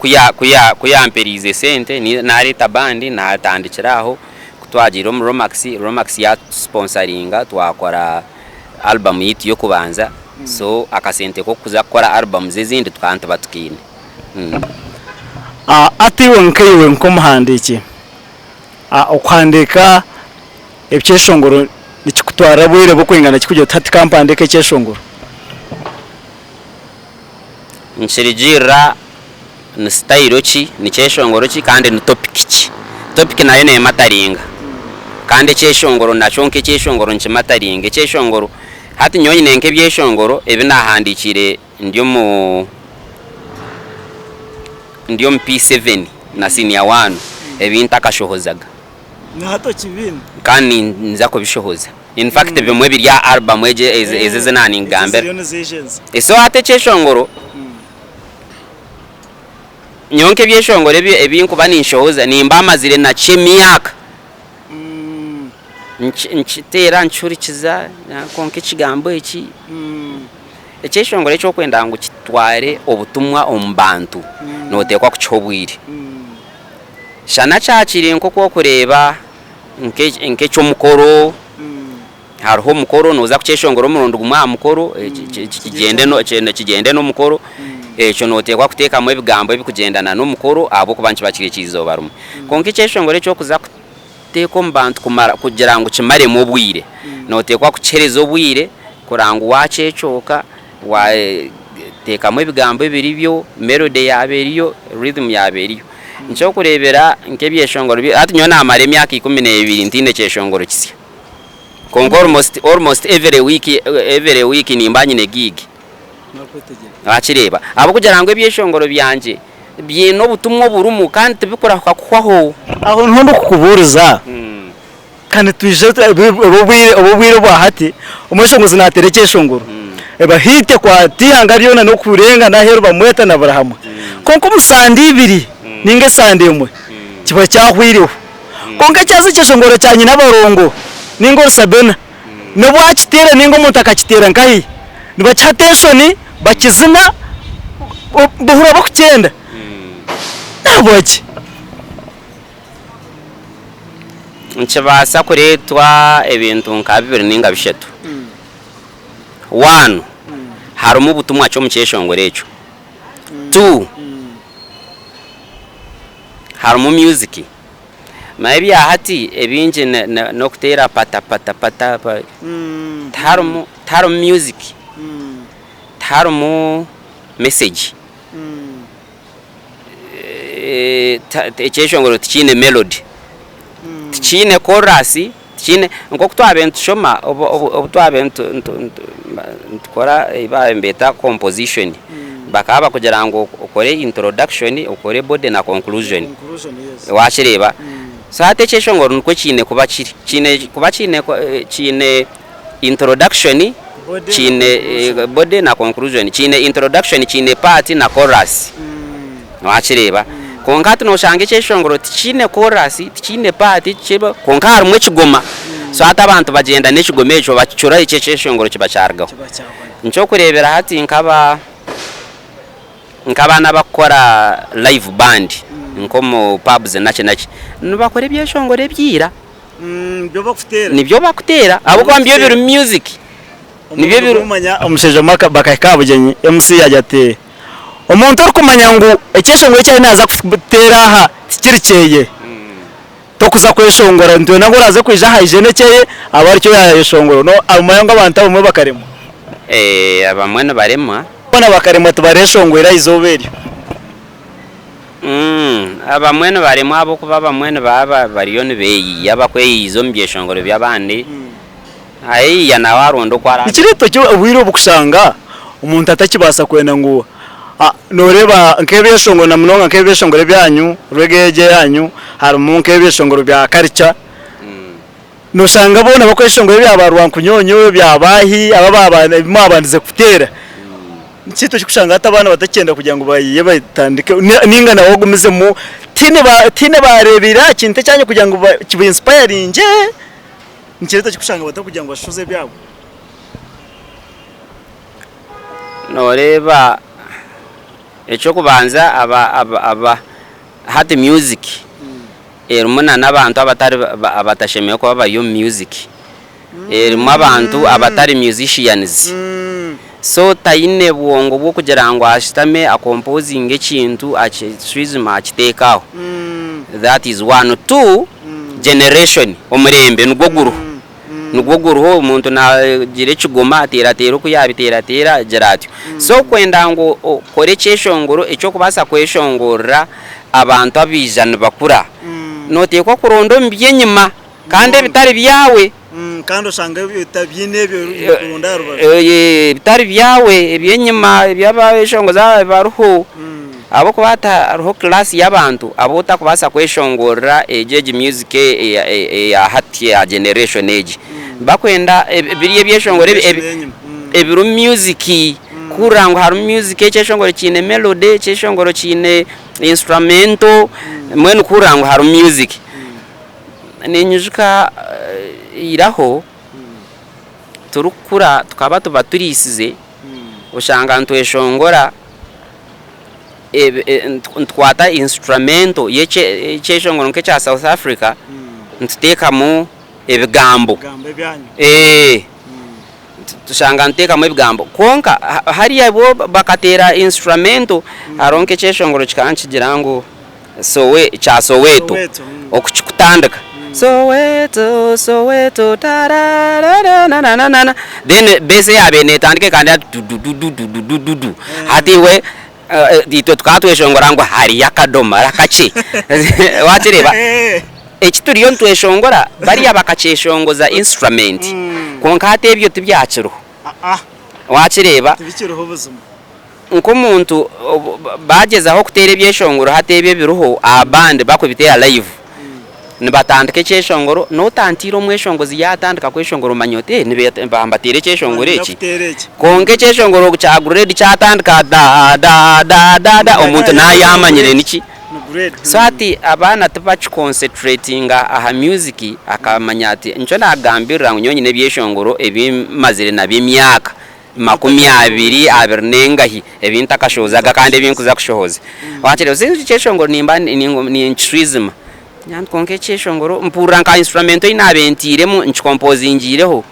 ku yampereize esente naareeta bandi naatandikira aho, ku twagiire omu Romax, Romax yaatusiponsaringa twakora album yaitu y'okubanza, so akasente k'okuza kukora albums ezindi tukaba nituba tukaine. Hati iwe nkaiwe nk'omuhandiiki, okuhandiika Ekyeshongoro nikikutwarira obwire burikwingana ki kugira oti hati ka mpandiike ekyeshongoro? Nikirugiirira ni sitayiro ki, ni kyeshongoro ki kandi ni topiki ki. Topiki nayo neemataringa kandi ekyeshongoro nakyo nk'ekyeshongoro nikimataringa. Ekyeshongoro hati nyowe nyine nk'ebyeshongoro ebi naahandiikire ndi omu ndi omu P7 na siniya waani ebi ntakashohozaga. Na hati okibiine? Kandi ninza kubishohoza. In fact bimwe biri aha album egi ezi ezi naaningambira. Eziriyo niziija ezi. So hati ekyeshongoro, nyowe nk'ebyeshongoro ebi ebi nkuba ninshohoza nimba mazire nakyo emyaka. Nki nkiteera nkihurikiza kwonka ekigambo eki, ekyeshongoro eki orikwenda ngu kitware obutumwa omu bantu, nooteekwa kukiha obwire. Shana kyakiri nk'oku orikureeba nk'eky'omukoro, hariho omukoro nooza kukyeshongora omurundi gumwe aha mukoro, kigyende n'omukoro, ekyo nooteekwa kuteekamu ebigambo ebirikugyendana n'omukoro ahabw'okuba nikiba kiri eky'eizooba rimwe. Kwonka ekyeshongoro eki orikuza kuteeka omu bantu kumara kugira ngu kimaremu obwire, nooteekwa kukiheereza obwire kureba ngu waakyecooka. Waateekamu ebigambo ebiri byo, melody yaaba eriyo, rhythm yaaba eriyo. Eky'okureebera nk'ebyeshongoro bi hati nyowe naamara emyaka 12 ntaine kyeshongoro kisya. Kwonka almost almost every week every week nimba nyine gig. Waakireeba? Ahabw'okugira ngu ebyeshongoro byangye biine obutumwa oburimu kandi tibikurahuka kuhwaho. Aho niho ndikukubuuriza. Ka nitwija obu obwire obwa hati, omweshongozi naateera ekyeshongoro. Eba hit ekwata eihanga ryona n'okurenga n'aheeru bamweta na buri hamwe. Kwonka omu sande ibiri ninga esande emwe kiba kyahweireho. Kwonka ekyaza ekyeshongoro kya nyina abarongo ninga orusabena n'obu akiteera ninga omuntu akakiteera nkahi, nibakiha attention bakizina bahurira bakukyenda. Nahabwaki? Nikibaasa kureetwa ebintu nka bibiri ninga bishatu. One, harimu butumwa ki omu kyeshongoro ekyo? Two, harimu music? Manya ebya hati ebingi n'okuteera pata pata pata tiharimu tiharimu music, tiharimu message, ekyeshongoro tikiine melody, tikiine chorus, tikiine nk'oku twabaire nitushoma obu twabaire nitukora ebi baabaire nibeeta composition, bakaba bakugira ngu okore introduction, okore body na conclusion, waakireeba? So hati ekyeshongoro nikwo kiine kuba kiri, kiine kuba kiine introduction, kiine body na conclusion, kiine introduction, kiine part na chorus, wakireeba? Kwonka hati noshanga ekyeshongoro tikiine chorus, tikiine part, kwonka harimu ekigoma, so hati abantu bagyenda n'ekigoma ekyo bakicura ekyo ekyeshongoro kiba kyarugaho. Nikyokureebera hati nk'aba nk'abaana abakukora live band nk'omu pubs naki naki, nibakora ebyeshongoro ebya ira. Nibyo bakuteera. Nibyo bakuteera ahabw'okuba nibyo biri music. Nibyo biri. Omanya omushaija omwe bakahika aha bugyenyi MC yaagira ati, Omuntu orikumanya ngu ekyeshongoro eki ariyo naaza kuteera aha tikiri kyeye, tokuza kweshongora nitwenda ngu oraaze kwija aha aije n'ekyeye abe arikyo yaayeshongora. Omanya ngu abantu abamwe bakaremwa. Abamwe nibaremwa. Boona bakaremwa tibareeshongwire aha izooba eryo. Abamwe nibaremwa ahabw'okuba abamwe nibaba bariyo nibeeyiiya bakweyiiza omu byeshongoro by'abandi, ayeyiiya nawe aronda oku araabe. Nikireetwa ki obwire obu kushanga omuntu atakibaasa kwenda ngu nooreeba nk'ebyeshongoro na munonga nk'ebyeshongoro ebyanyu, reggae egi eyanyu harimu nk'ebyeshongoro bya culture, nooshanga boona bakweshongora ebya ba rwankunyonyo, ebya baahi, abo abu mwabandize kuteera. Nikyo orikushanga hati abaana batakyenda kugira ngu bayiye batandike ninga nawe ogumizemu tihaine tihaine baareebire aha kintu ekyanyu kugira ngu kiba insipayaringye nikireeta ki kushanga batakugira ngu bashuze ebyabo. Nooreeba eky'okubanza aba aba aba hati music erimu na n'abantu abatari abatashemereire kuba bari omu music. Erimu abantu abatari musicians so taine bwongo bw'okugira ngu ashutame akompozinge ekintu akishwijume akiteeke aho that is one. Two, generation omurembe nigwo guriho nigwo guriho omuntu nagira ekigoma ateerateera oku yabiteerateera agira atyo. So kwenda ngu okore ekyeshongoro eky'okubaasa kweshongorera abantu abaija nibakura noteekwa kuronda omu by'enyima. Kandi ebitari byawe. Kandi oshange biine ebi orikuronda aha rubaju. Ebitari byawe eby'enyima eby'abeshongozi aba bariho. Ahabw'okuba hati hariho class y'abantu abu otakubaasa kweshongorera egyo egi music eya hati eya generation egi. Bakwenda biri ebyeshongoro ebirimu music, kuhurira ngu harimu music ekyeshongoro kiine melody, ekyeshongoro kiine instrumental, mbwenu kuhurira ngu harimu music. Ninyijuka iraho turikukura tukaba tuba turiisize oshanga nitweshongora nitukwata instrumental y'ekyeshongoro nk'ekya South Africa nituteekamu ebigambo. Tushanga nituteekamu ebigambo kwonka hariya bo bakateera instrumental hariho nk'ekyeshongoro kikaba nikigira ngu kya Soweto okukikutandika Soweto Soweto tararararararara then bass eyaabaire neetandika ekaba negira eti dududududududu hati iwe itwe tukaba tweshongora ngu hariyo akadomora kakye wakireeba? Eki turiyo nitweshongora bariya bakakyeshongoza instrument kwonka hati ebyo tibyakiriho. Wakireeba? Nk'omuntu bagyezaho kuteera ebyeshongoro hati ebyo ebiriho aha band bakubiteera live. Nibatandika ekyeshongoro, n'otantiire omweshongozi yaatandika kweshongora omanya oti nibateera ekyeshongoro eki. Kwonka ekyeshongoro kya grade kyatandika da da da da da omuntu naaba yaamanyire niki. So hati abaana tibaki concentratinga aha music akamanya ati nikyo naakugambirira ngu nyowe nyine ebyeshongoro ebi mazire nabyo emyaka 20, abiri n'engahi ebi ntakashohozaga kandi ebi nkuza kushohoza. Wakireeba so ekyeshongoro nimba ninkishwizima kwonka ekyeshongoro mpurira nka instrumental ei naabaire ntairemu nkikompozingiireho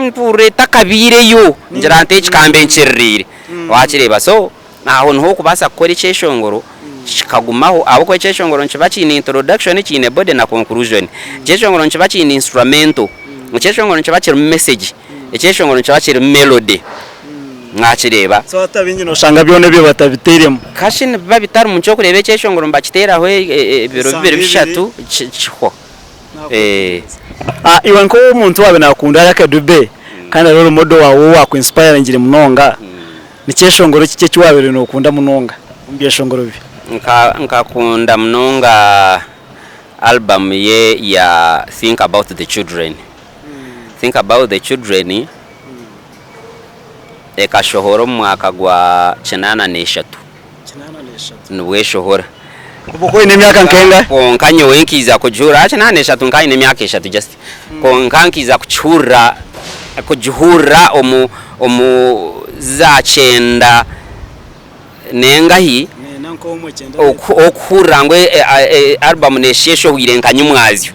mpurira etakabaireyo ngira nti eki kambe nkiririire wakireeba so aho niho orikubaasa kukora ekyeshongoro kikagumaho ahabw'okuba ekyeshongoro nikiba kiine introduction, kiine body na conclusion. Ekyeshongoro nikiba kiine instrumental, ekyeshongoro nikiba kirimu message, ekyeshongoro nikiba kirimu melody. Mwakireeba? So hati abaingi noshanga byona ebyo batabiteiremu. Kashi nibiba bitarimu nikyo orikureeba ekyeshongoro nibakiteeraho ebiro bibiri bishatu kihwa. Iwe nk'omuntu owaabaire naakunda Lucky Dube kandi ari role model waawe ou waaku inspiringire munonga, ni kyeshongoro ki eki waabaire nookunda munonga omu byeshongoro bye? Nkakunda munonga album ye ya Think About The Children. Think About The Children ekashohora omu mwaka gwa 83 nibwo eshohora. Obwo okaba oine emyaka nka engahi? Kwonka nyowe nkaija kugihurira aha 83 nkaba nyine emyaka eshatu just. Kwonka nkaija kukihurira kugihurira omu omu za kyenda n'engahi okuhurira ngu album neeshusha eshohwire nka nyimwazyo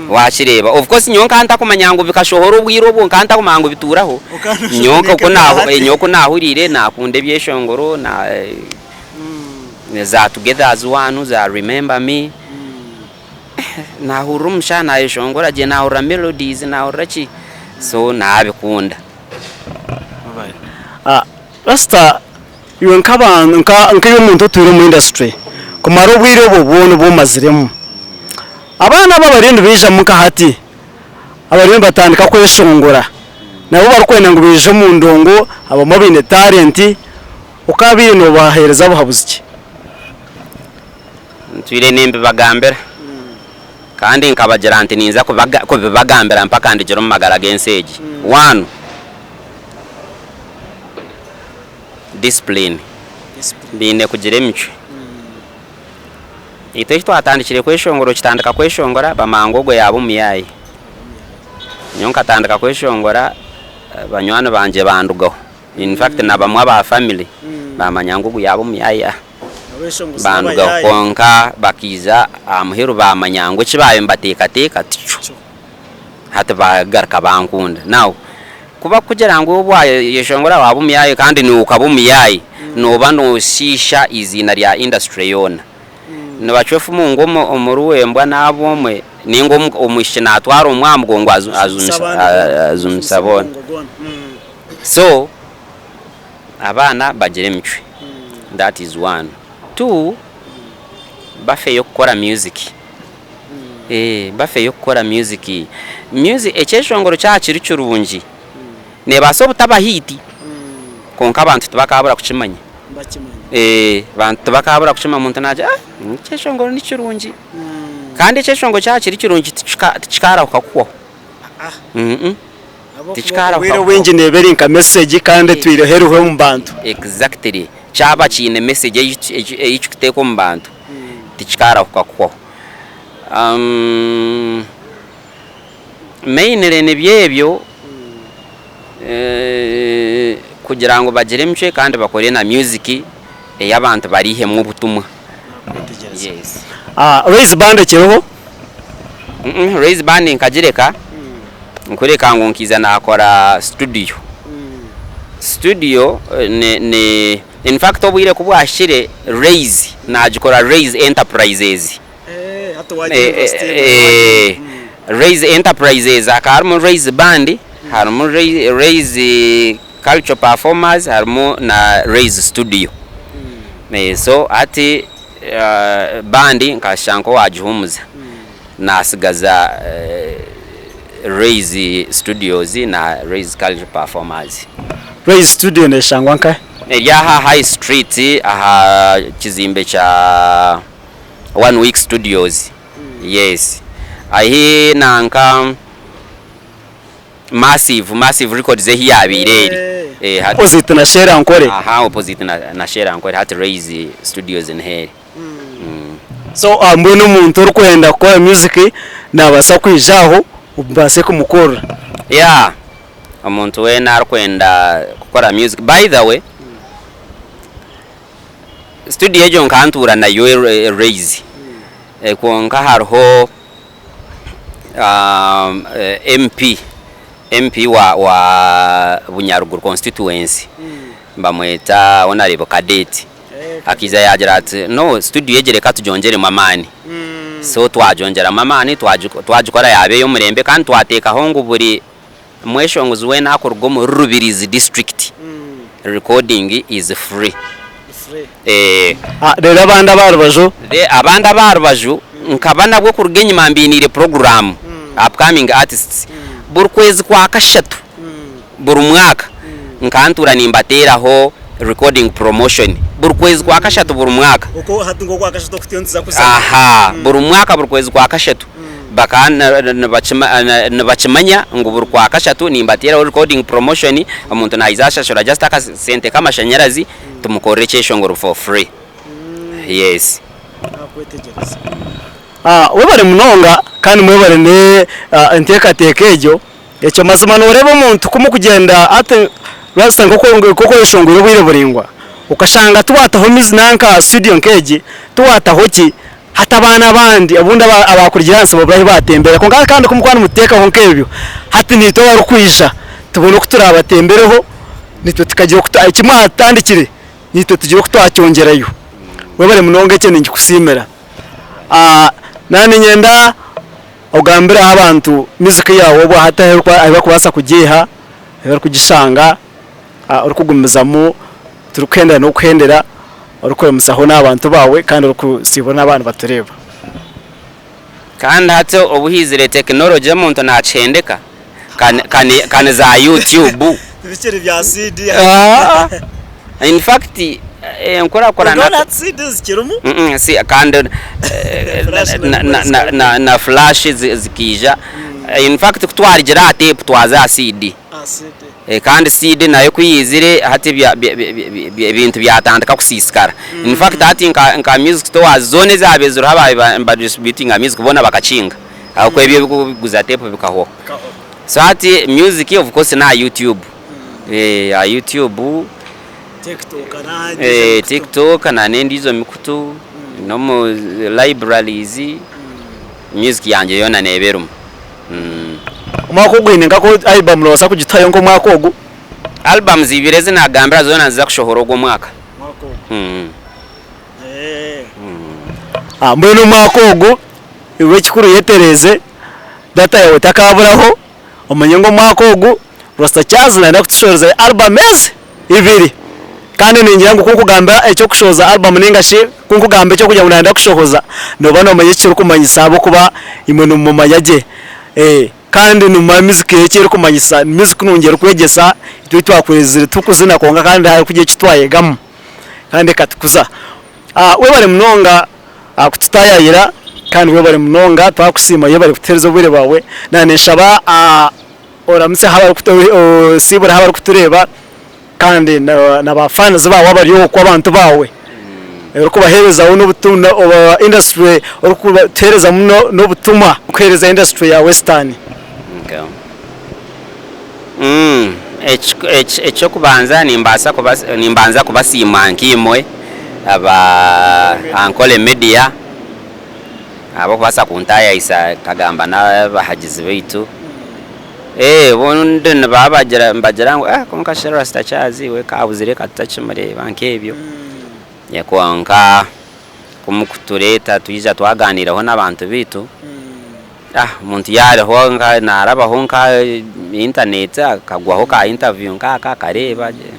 wakireeba. Of course nyowe nkaba ntakumanya ngu bikashohora obwire obwo nkaba ntakumanya ngu bituuraho, nyowe oku naahuriire naakunda ebyeshongoro za Together as One, za Remember Me, naahurira omushana naayeshongora gye naahurira melodies naahurira ki so naabikunda. Rasta iwe nk'abantu nkaiwe omuntu otwire omu industry kumara obwire obwo bwona obu omaziremu, abaana abo abariyo nibaijamu nka hati abariyo nibatandika kweshongora nabo barikwenda ngu baije omu ndongo abamwe baine talent okaabaire noobaheereza buhabuzi ki? Ntwire nimbibagambira kandi nkabagira nti ninza kubibagambira mpaka ndigire omu magara g'ensi egi. One, discipline, baine kugira emicwe. Itwe eki twatandikire kweshongora okitandika kweshongora bamanya ngu ogwo yaaba omuyaayi. Nyowe nkatandika kweshongora banywani bangye bandugaho. In fact na bamwe aba family bamanya ngu ogu yaaba omuyaayi bandugaho kwonka bakaija aha muheru bamanya ngu eki baabaire nibateekateeka tikyo. Hati baagaruka bankunda. Now ku barikugira ngu obu waayeshongora waaba omuyaayi kandi naiwe okaba omuyaayi, nooba nooshiisha eiziina rya industry yoona. Nibacwa efumu ngu omuri wembwa naaba omwe nainga omwishiki naatwara omwe aha mugongo ajumisa boona. So abaana bagire emicwe that is one. Two bafeyo kukora music, bafeyo kukora music. Music ekyeshongoro kyaba kiri kirungi nebaasa obutaba hit kwonka abantu tibakabura kukimanya. Abantu tibakabura kukimanya omuntu nagira ngu ekyeshongoro nikirungi kandi ekyeshongoro kyaba kiri kirungi tikikarahuka kuhwaho. Obwire obwingi neeba eri nka message kandi etwireho eriho omu bantu. Exactly, kyaba kiine message ei kirikuteeka omu bantu tikikarahuka kuhwaho. Mainly nibyo ebyo kugira ngu bagire emicwe kandi bakore na music ei abantu baraihemu obutumwa. Raise band ekiriho? Raise band nkagireka. Nkureka ngu nkiiza naakora studio. Studio ni ni in fact obwire ku bwahikire Rays naagikora Rays Enterprises. Rays Enterprises hakaba harimu Rays Band, harimu Rays Cultural Performers, harimu na Rays Studio. So hati band nkashusha nk'owaagihuumuza. Naatsigaza Rays Studios na Rays Culture Performers. Rays Studio neeshangwa nkahi? Eri aha High Street aha kizimbe kya One Week Studios. Yes. Ahi nanka Massive, Massive Records ehi yaabaire eri. Eh, hati- Opposite na Shera Nkore. Aha, opposite na, na Shera Nkore, hati Rays Studios niho eri. So mbwenu omuntu orikwenda kukora music nabaasa kwija aho obaase kumukorera. Yeah, omuntu weena arikwenda kukora music, by the way, studio egyo nkantuura nayo Rays, kwonka hariho MP, MP wa wa Bunyaruguru constituency bamweta Honourable Cadet. Akaija yaagira ati no studio egi reka tugyongyeremu amaani. So twagyongyeramu amaani twagikora yaaba ey'omurembe kandi twateekaho ngu buri mweshongozi weena arikuruga omuri Rubirizi district recording is free. Reero abandi ab'aha rubaju? Abandi ab'aha rubaju nkaba nabwo kuruga enyima mbainiire puroguraamu upcoming artists buri kwezi kwa kashatu. Buri mwaka nkaba ntuura nimbateeraho recording promotion buri kwezi kwa kashatu buri mwaka. Aha, buri mwaka buri kwezi kwa kashatu bakaba nibakimanya ngu buri kwa kashatu nimbateeraho recording promotion, omuntu naija ashashura just akasente k'amashanyarazi tumukorere ekyeshongoro for free. Yes. Webare munonga kandi mwebare n'enteekateeka egyo. Ekyo mazima noreeba omuntu ku mukugyenda hati rwasita nk'oku oyeshongwire obwire buraingwa okashanga tiwataho mizi nanka studio nk'egi tiwataho ki hati abaana abandi obundi abakurugire ahansi babura ahu batembera kwonka kandi ku mukuba nimuteekaho nk'ebyo hati naitwe abarikwija tubone oku turabatembereho naitwe tukagira oku eki mwatandikire naitwe tugire oku twakyongyerayo. Webare munonga ekyo ninkikusiimira. Naaba niinyenda. Ogambire aha abantu music yaawe obwa hati ahu barikubaasa kugiiha, ahu barikugishanga, orikugumizamu turikuhendera n'okuhendera, orikuramusaho n'abantu baawe kandi orikusiibura n'abaaba nibatureeba. Kandi hati obu haizire tekinologye omuntu naakihendeka ka ni za YouTube. Tibikiri bya CD. In fact enkurakurana. Kwonka hati CD zikirimu. Si kandi na flash zikaija. In fact ku twarugire aha tape twaza aha CD. Kandi CD nayo ku yaizire hati ebintu byatandika kusiisikara. In fact hati nka music stores zoona ezaabaire ziriho abaabaire nibadistributinga music boona bakakinga ahabw'okuba ebyo eby'okuguza tape bikahwaho. So hati music of course n'aha YouTube. Aha YouTube, TikTok na n'endiijo mikutu n'omu libraries, music yangye yoona neeba erimu. Omwaka ogu oine nka album noobaasa kugitayo nk'omwaka ogu? Albums ibiri ezi naagambira zoona niziza kushohora ogu omwaka. Mbwenu omwaka ogu iwe ekikuru yetereeze data yaawe etakaburaho. Omanye ngu omwaka ogu Rasta Charles nayenda kutushohoreza album ezi ibiri kandi ningira ngu kunkugambira eky'okushohoza album ninga shi kunkugamba eky'okugira ngu nayenda kushohoza nooba noomanya eki kirikumanyisa ahabw'okuba imwe nimumumanya gye kandi nimumanya music ye eki erikumanyisa. Ni music nungi erikwegyesa itwe ei twakwezire turikuzina kwonka kandi harikugira eki twayegamu kandi ekatukuza. Webare munonga kututaayayira kandi webare munonga twakusiima yebare kutuheereza obwire bwawe. Naaba ninshaba oramutse osiibure abarikutureeba kandi na ba fans baawe abari okwo abantu baawe orikubaheerezaho n'obutumwa industry orikutuheerezamu n'obutumwa kuheereza industry ya western. Eky'okubanza nimbanza kubasiima nkaimwe aba Ankole Media ahabw'okubaasa kuntaayaayisa nkagamba n'abahagizi baitu. Obundi nibaba nibagira ngu kwonka shi Rasta Charles we kaabuzire ka tutakimureeba nk'ebyo. Kwonka ku murikutureeta twija twagaaniiraho n'abantu baitu. Omuntu yaariho nka naarabaho nka intaneti akagwaho ka interview nkaaka akareeba gye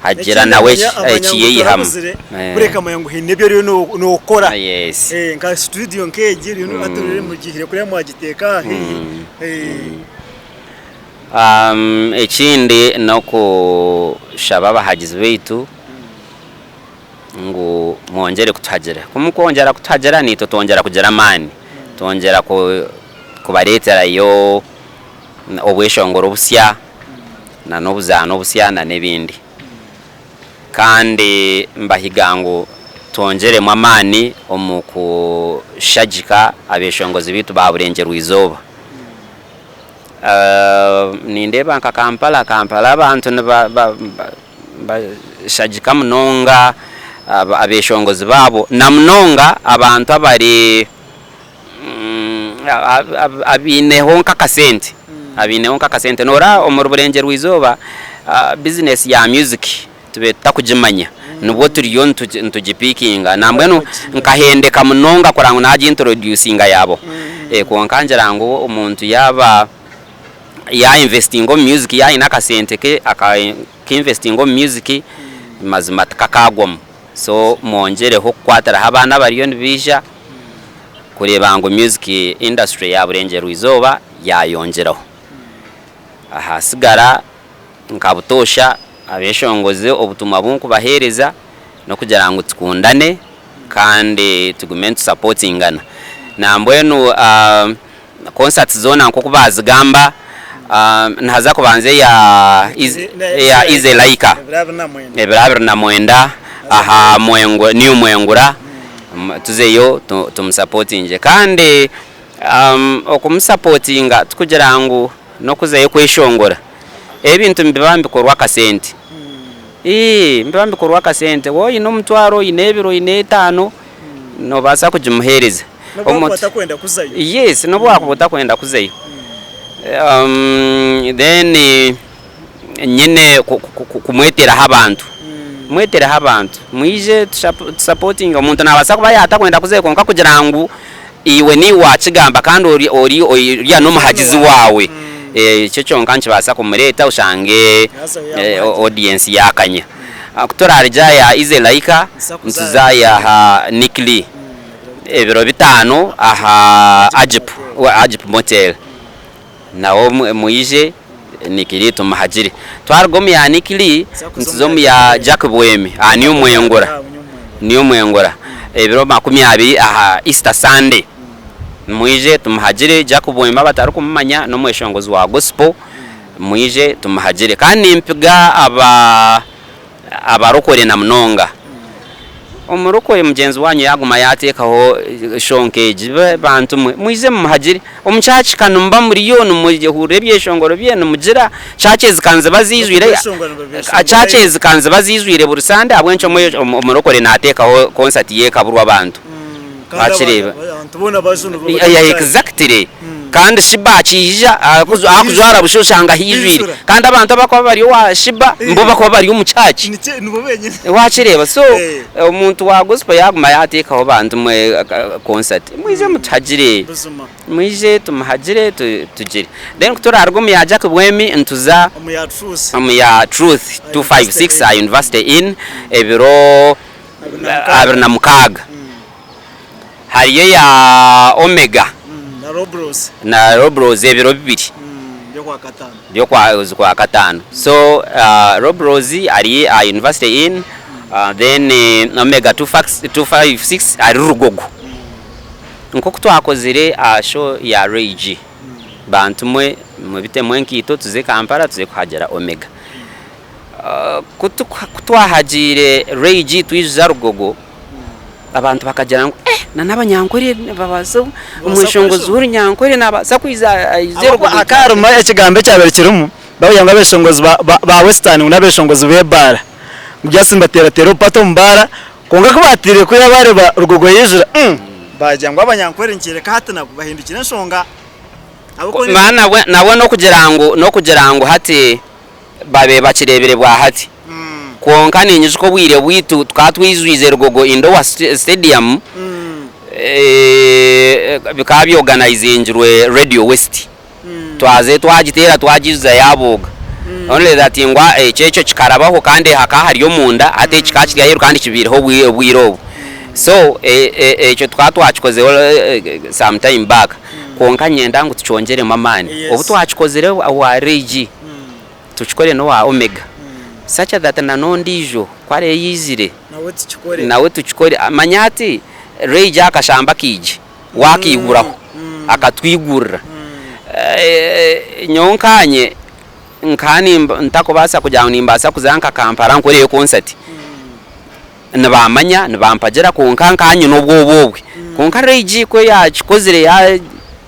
agira nawe eki yaihamu. Kureka amanya ngu haine ebi oriyo nookora. Yes. Nka studio nk'egi hati mugihire kuriya mwagiteeka aha haihi. Ekindi n'okushaba abahagizi baitu ngu mwongyere kutuhagira. Ku mukwongyera kutuhagira naitwe twongyera kugira amaani. Twongyera kubareeterayo obweshongoro obusya na n'obuzaano obusya na n'ebindi. Kandi mbahiga ngu twongyeremu amaani omu kushagika abeshongozi baitu ba Burengyerwa-izooba. Nindeeba nka Kampala, Kampala abantu nibashagika munonga abeshongozi baabo na munonga abantu abari abaineho nk'akasente, abaineho nk'akasente. Noreeba omuri Burengyerwa Izooba bizinesi ya music tubaire tutakugimanya nibwo turiyo nitugipikinga nambwenu nkahendeka munonga kureba ngu nagintroducinga yabaho kwonka ngira ngu omuntu yaaba ya investinga omu music yaaba aine akasente ke akainvestinga omu music mazima tikakagwamu. So mwongyereho kukwatiraho abaana abariyo nibaija kureeba ngu music industry ya Burengyerwa Izooba yayongyeraho. Ahasigara nka butoosha abeshongozi obutumwa obu nkubaheereza n'okugira ngu tukundane kandi tugume nitusapotingana. Nambwenu concerts zoona nk'oku baazigamba nihaza kubanza eya Easy Like ebiro 29 aha New Mwengura tuzeyo tumusapotingye kandi okumusapotinga tikugira ngu n'okuzayo kweshongora, ebintu nibiba nibikorwa akasente, nibiba nibikorwa akasente waaba oine omutwaro, oine ebiri, oine etaano noobaasa kugimuheereza. N'obu waakuba otakwenda kuzayo. Yes, n'obu waakuba otakwenda kuzayo. Then nyine kumweteraho abantu, mwetereho abantu mwije tusapotinge. Omuntu naabaasa kuba yaatakwenda kuzayo kwonka kugira ngu iwe niiwe waakigamba kandi ori ori oriya n'omuhagizi waawe, ekyo kyonka nikibaasa kumureeta oshange audience yaakanya. Ku turaarugye aha ya Easy Like nituza aha Nick Lee ebiro bitaano aha Agip, Agip Motel. Nawe mwije Nick Lee tumuhagire. Twaruga omu ya Nick Lee nituza omu ya Jack Bwemi aha New Mwengura, New Mwengura ebiro 20 aha Easter Sunday. Mwije tumuhagire Jack Bwemi abatarikumumanya n'omweshongozi wa gospel mwije tumuhagire. Kandi nimpiga aba abarokore na munonga. Omurokore mugyenzi waanyu yaaguma yaateekaho show nk'egi, bantu mwe mwije mumuhagire. Omu church ka nimuba muriyo nimuhurira ebyeshongoro bye nimugira, church ezi ka niziba ziijwire, church ezi ka niziba ziijwire buri Sunday ahabw'enki omurokore naateekaho concert ye ekaburwa abantu? Wakireeba? Exactly. Kandi Shiba akiija ahakujwara busha oshanga haijwire. Kandi abantu abakuba bari owa Shiba nibo bakuba bari omu church. Wakireeba? So omuntu wa gospel yaguma yateekaho bantu mwe concert, mwije mutuhagire. Mwije tumuhagire tugire. Then ku turaruga omu ya Jack Bwemi nituza omu ya Truth 256 aha University Inn ebiro 26. Hariyo eya Omega na Robros ebiro bibiri by'Okwakataano. So Robros ari aha University Inn then Omega 256 ari Rugogo. Nk'oku twakozire aha show ya Ray G, bantu mwe mubitemu enkaito tuze Kampala tuze kuhagira Omega. Ku twahagiire Ray G twijuza Rugogo, abantu bakagira ngu eh n'Abanyankore nibabaasa, omweshongozi w'Orunyankore naabaasa kwija aije Rugogo. Hakaba harimu ekigambo ekyabaire kirimu, bakugira ngu abeshongozi ba Western ngu n'abeshongozi b'ebaara, ngu just nibateerateera obupata omu baara, kwonka ku baatiire kuriya baareeba Rugogo yaijura, baagira ngu Abanyankore nikyoreka hati nabo bahindukire enshonga. Nabwo n'okugira ngu n'okugira ngu hati. babe bakireebire bwa hati. Kwonka ninyijuka obwire bwaitu tukaba twijwize Lugogo Indoor Stadium, bikaba byoganayizingirwe Radio West. Twazayo twagiteera twagiijuza yaabooga. Only that ngu ekyo ekyo kikarabaho kandi hakaba hari omunda hati eki kikaba kiri aheeru kandi kibaireho obwire obu. So ekyo tukaba twakikozeho some time back kwonka niinyenda ngu tukyongyeremu amaani. Obu twakikozire owa Ray G. Tukikore n'owa Omega such that na n'ondiijo ku arebe yaizire nawe tukikore. Manya hati Ray G akashamba akaija. We akaiguraho, akatwigurira. Nyowe nkaanye nkaba ntakubaasa kugira ngu nimbaasa kuza nka Kampala nkoreyo konsati. Nibaamanya, nibampagira kwonka nkaba nyine obwoba obwe. Kwonka Ray G ku yaakikozire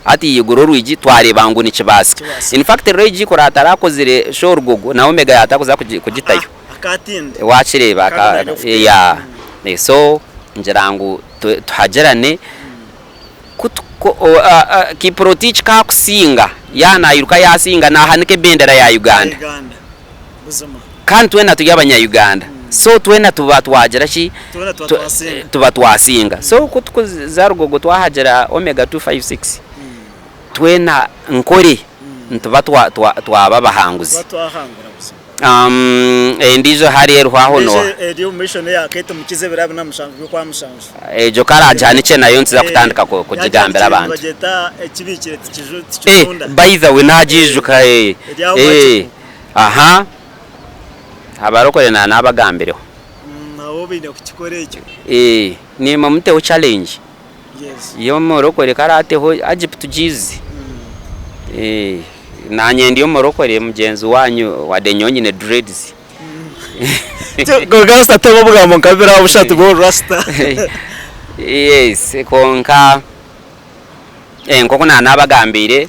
hati yaigura orwigi twareeba ngu nikibaasika. In fact Ray G ku araabe atarakozire show Rugogo na Omega yaaba atakuza kugitayo. Waakireeba yeah. So ngira ngu tuhagirane Kiprotich ku akusinga yaaba nairuka yaasinga naahanika ebendera ya Uganda. Kandi twena turi abanya Uganda so twena tuba twagira ki tuba twasinga so ku tukuza Rugogo twahagira Omega 256 twena Nkore nituba twaba abahanguzi. Endiijo hariya eriho aho nooha? Egyo ku araagihanikye nayo nituza kutandika kugigambira abantu. By the way naagiijuka Aha abarokore na nabagambireho. Nabo baine kukikora ekyo. Eeh nimwe muteho challenge. Yes. Ye omurokore ku araateho agip tugiize. Eeh nanye ndi omurokore mugyenzi wanyu wadde nyowe nyine dreads. Kwonka rasta teeba obugambo nka bibiri aha bushatu bw'orurasita. Yes kwonka. Nk'oku naanabagambiire,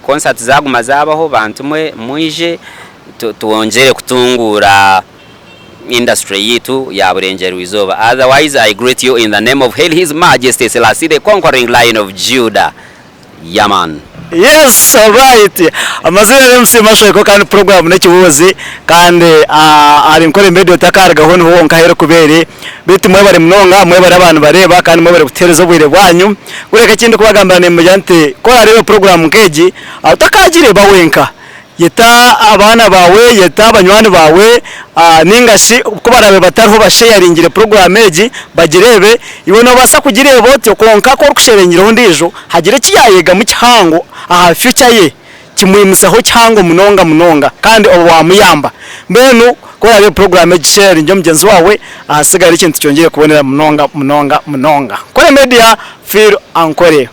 concert zaaguma zaabaho bantu mwe mwije twongyere kutunguura industry yaitu ya Burengyerwa-izooba. Otherwise I greet you in the name of Hail His Majesty Selassie the Conquering Lion of Judah. Yeah man. Yes alright amazina ni MC Mashweko kandi program n'ekibuuzi kandi ahari Nkore Media otakarugaho niho honka ahu erikuba eri. Beitu mwebare munonga, mwebare abanibareeba kandi mwebare kutuheereza obwire bwanyu. Kureka eki ndikubagambira nimugira nti ku orareeba puroguraamu nk'egi, otakagireeba wenka. Yeta abaana baawe, yeta banywani baawe, nainga shi ku baraabe batariho basheyaringire puroguraamu egi bagireebe. Iwe noobaasa kugireeba otyo kwonka ku orikusheyaringira ondiijo hagire eki yaayegamu kihango aha fyukya ye. Kimwimutsyaho kihango munonga munonga kandi oba wamuyamba. Mbwenu ku oraabe puroguraamu egi sharinga mugyenzi waawe ahasigara ekintu kyongyere kubonera munonga munonga munonga. Nkore Media, Phil Ankore.